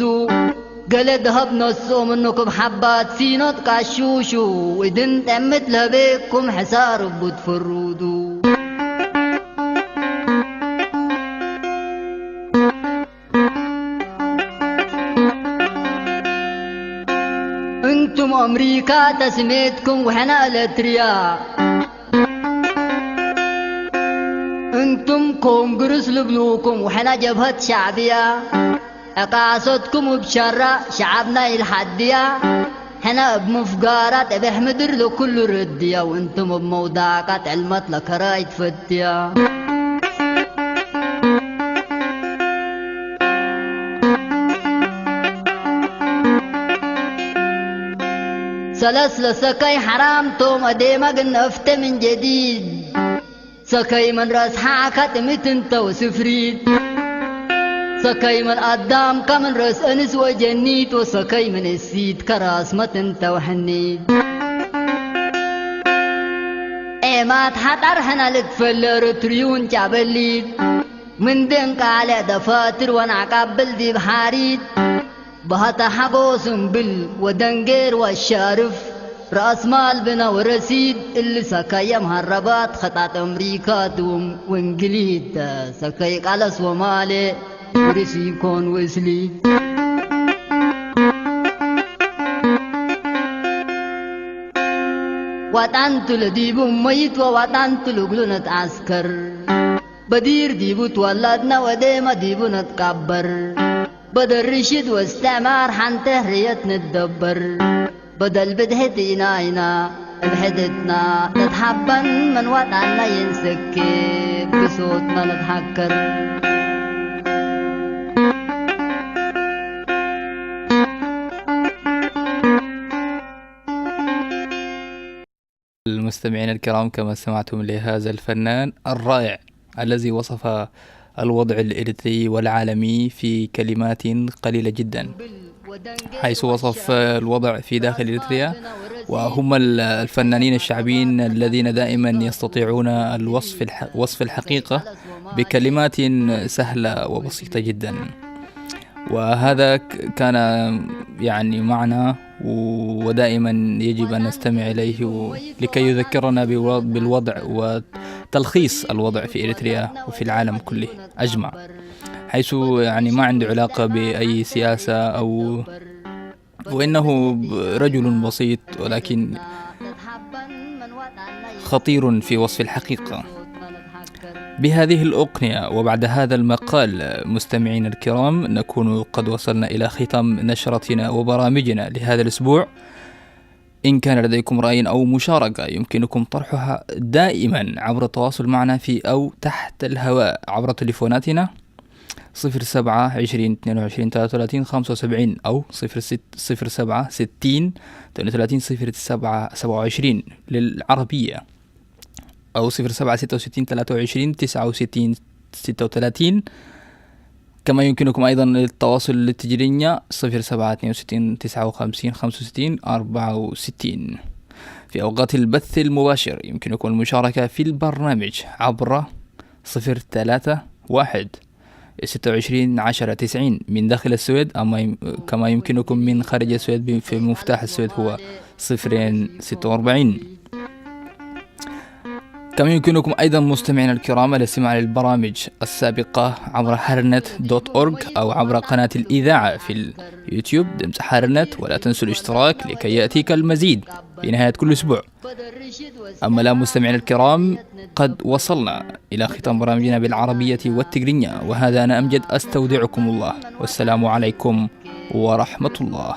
ገለ ደሀብ ነስኦ ምኑ ክብ ሓባት ሲኖት ቃሹሹ። እድን ጠምት ለህቤኩም ሕሳር እቡ ትፍሩዱ። እንቱም ኣምሪካ ተስሜትኩም ወሕና ኤለትርያ። እንቱም ኮንግርስ ልብሉኩም ወሕና ጀብሀት ሻዕብያ። ዕቃሶትኩም እብ ሸራ ሸዓብና ኢልሓድያ። ሕነ እብ ምፍጋራ ጠበሕ ምድር ለኩሉ ርድያ። ወእንቱም እብ መውዳቃ ጥዕልመት ለከራይ ትፈትያ። ሰለስ ለሰከይ ሐራም ቶም፣ አዴመ ግን እፍተ ምን ጀዲድ። ሰከይ ምን ረአስ ሐ አከ ጥሚት እንተ ወስፍሪት። ሰከይ ምን አዳም ከምን ረአስ እንስ ወጀኒት፣ ወሰከይ ምን እሲት ከራስመት እንተ ወሕኒት። ዔማት ሐጠር ሕነ ልትፈለር ትርዩን ጫበሊት። ምን ድንቃለ ደፋትር ወናቃብል ዲብ ሓሪት። በሀተ ሐጎስ እምብል ወደንጌር ወሻርፍ። ረአስማል ብነ ወረሲድ እሊ ሰከየ መሀረባት ኸጣጥ አምሪካት ወእንግሊዝ። ሰከይ ቃለስ ወማሌ ወርስ ኢኮን ወእስሊ። ዋጣንቱ ለዲቡ መይት ወዋጣንቱ ልግሉ ነትዓስከር። በዲር ዲቡ ትወለድነ ወዴመ ዲቡ ነትቀበር። በደል ርሽድ ወእስትዕማር ሐንተ ሕርየት ንትደበር። በደል ብድሕት ኢናይና እብ ሕድትና ነትሓበን ምን ወጣና ይንስኬ ብሶትና ነትሓከር። المستمعين الكرام، كما استمعتم لهذا الفنان الرائع الذي وصف الوضع الإريتري والعالمي في كلمات قليلة جدا، حيث وصف الوضع في داخل إريتريا، وهم ال-، الفنانين الشعبيين الذين دائما يستطيعون الوصف الح-، وصف الحقيقة بكلمات سهلة وبسيطة جدا. وهذا ك-، كان يعني معنا، و-، ودائما يجب أن نستمع إليه و-، لكي يذكرنا بو-، بالوضع وتلخيص الوضع في إريتريا وفي العالم كله أجمع، حيث يعني ما عنده علاقة بأي سياسة أو، وإنه رجل بسيط ولكن خطير في وصف الحقيقة. بهذه الأغنية وبعد هذا المقال، مستمعينا الكرام، نكون قد وصلنا إلى ختام نشرتنا وبرامجنا لهذا الأسبوع. إن كان لديكم رأي أو مشاركة، يمكنكم طرحها دائما عبر التواصل معنا في أو تحت الهواء عبر تليفوناتنا: صفر سبعة عشرين اثنين وعشرين ثلاثة وثلاثين خمسة وسبعين، أو صفر ست صفر سبعة ستين ثمانية وثلاثين صفر سبعة سبعة وعشرين للعربية، أو صفر سبعة ستة وستين ثلاثة وعشرين تسعة وستين ستة وثلاثين. كما يمكنكم أيضا التواصل للتجرينيا صفر سبعة اثنين وستين تسعة وخمسين خمسة وستين أربعة وستين. في أوقات البث المباشر يمكنكم المشاركة في البرنامج عبر صفر ثلاثة واحد ستة وعشرين عشرة تسعين من داخل السويد، أما يم-، كما يمكنكم من خارج السويد ب-، في مفتاح السويد هو صفرين ستة وأربعين. كما يمكنكم أيضا مستمعينا الكرام الاستماع للبرامج السابقة عبر حرنت دوت أورغ أو عبر قناة الإذاعة في اليوتيوب دمت حرنت، ولا تنسوا الاشتراك لكي يأتيك المزيد في نهاية كل أسبوع. أما الآن مستمعينا الكرام، قد وصلنا إلى ختام برامجنا بالعربية والتقرينية، وهذا أنا أمجد أستودعكم الله، والسلام عليكم ورحمة الله.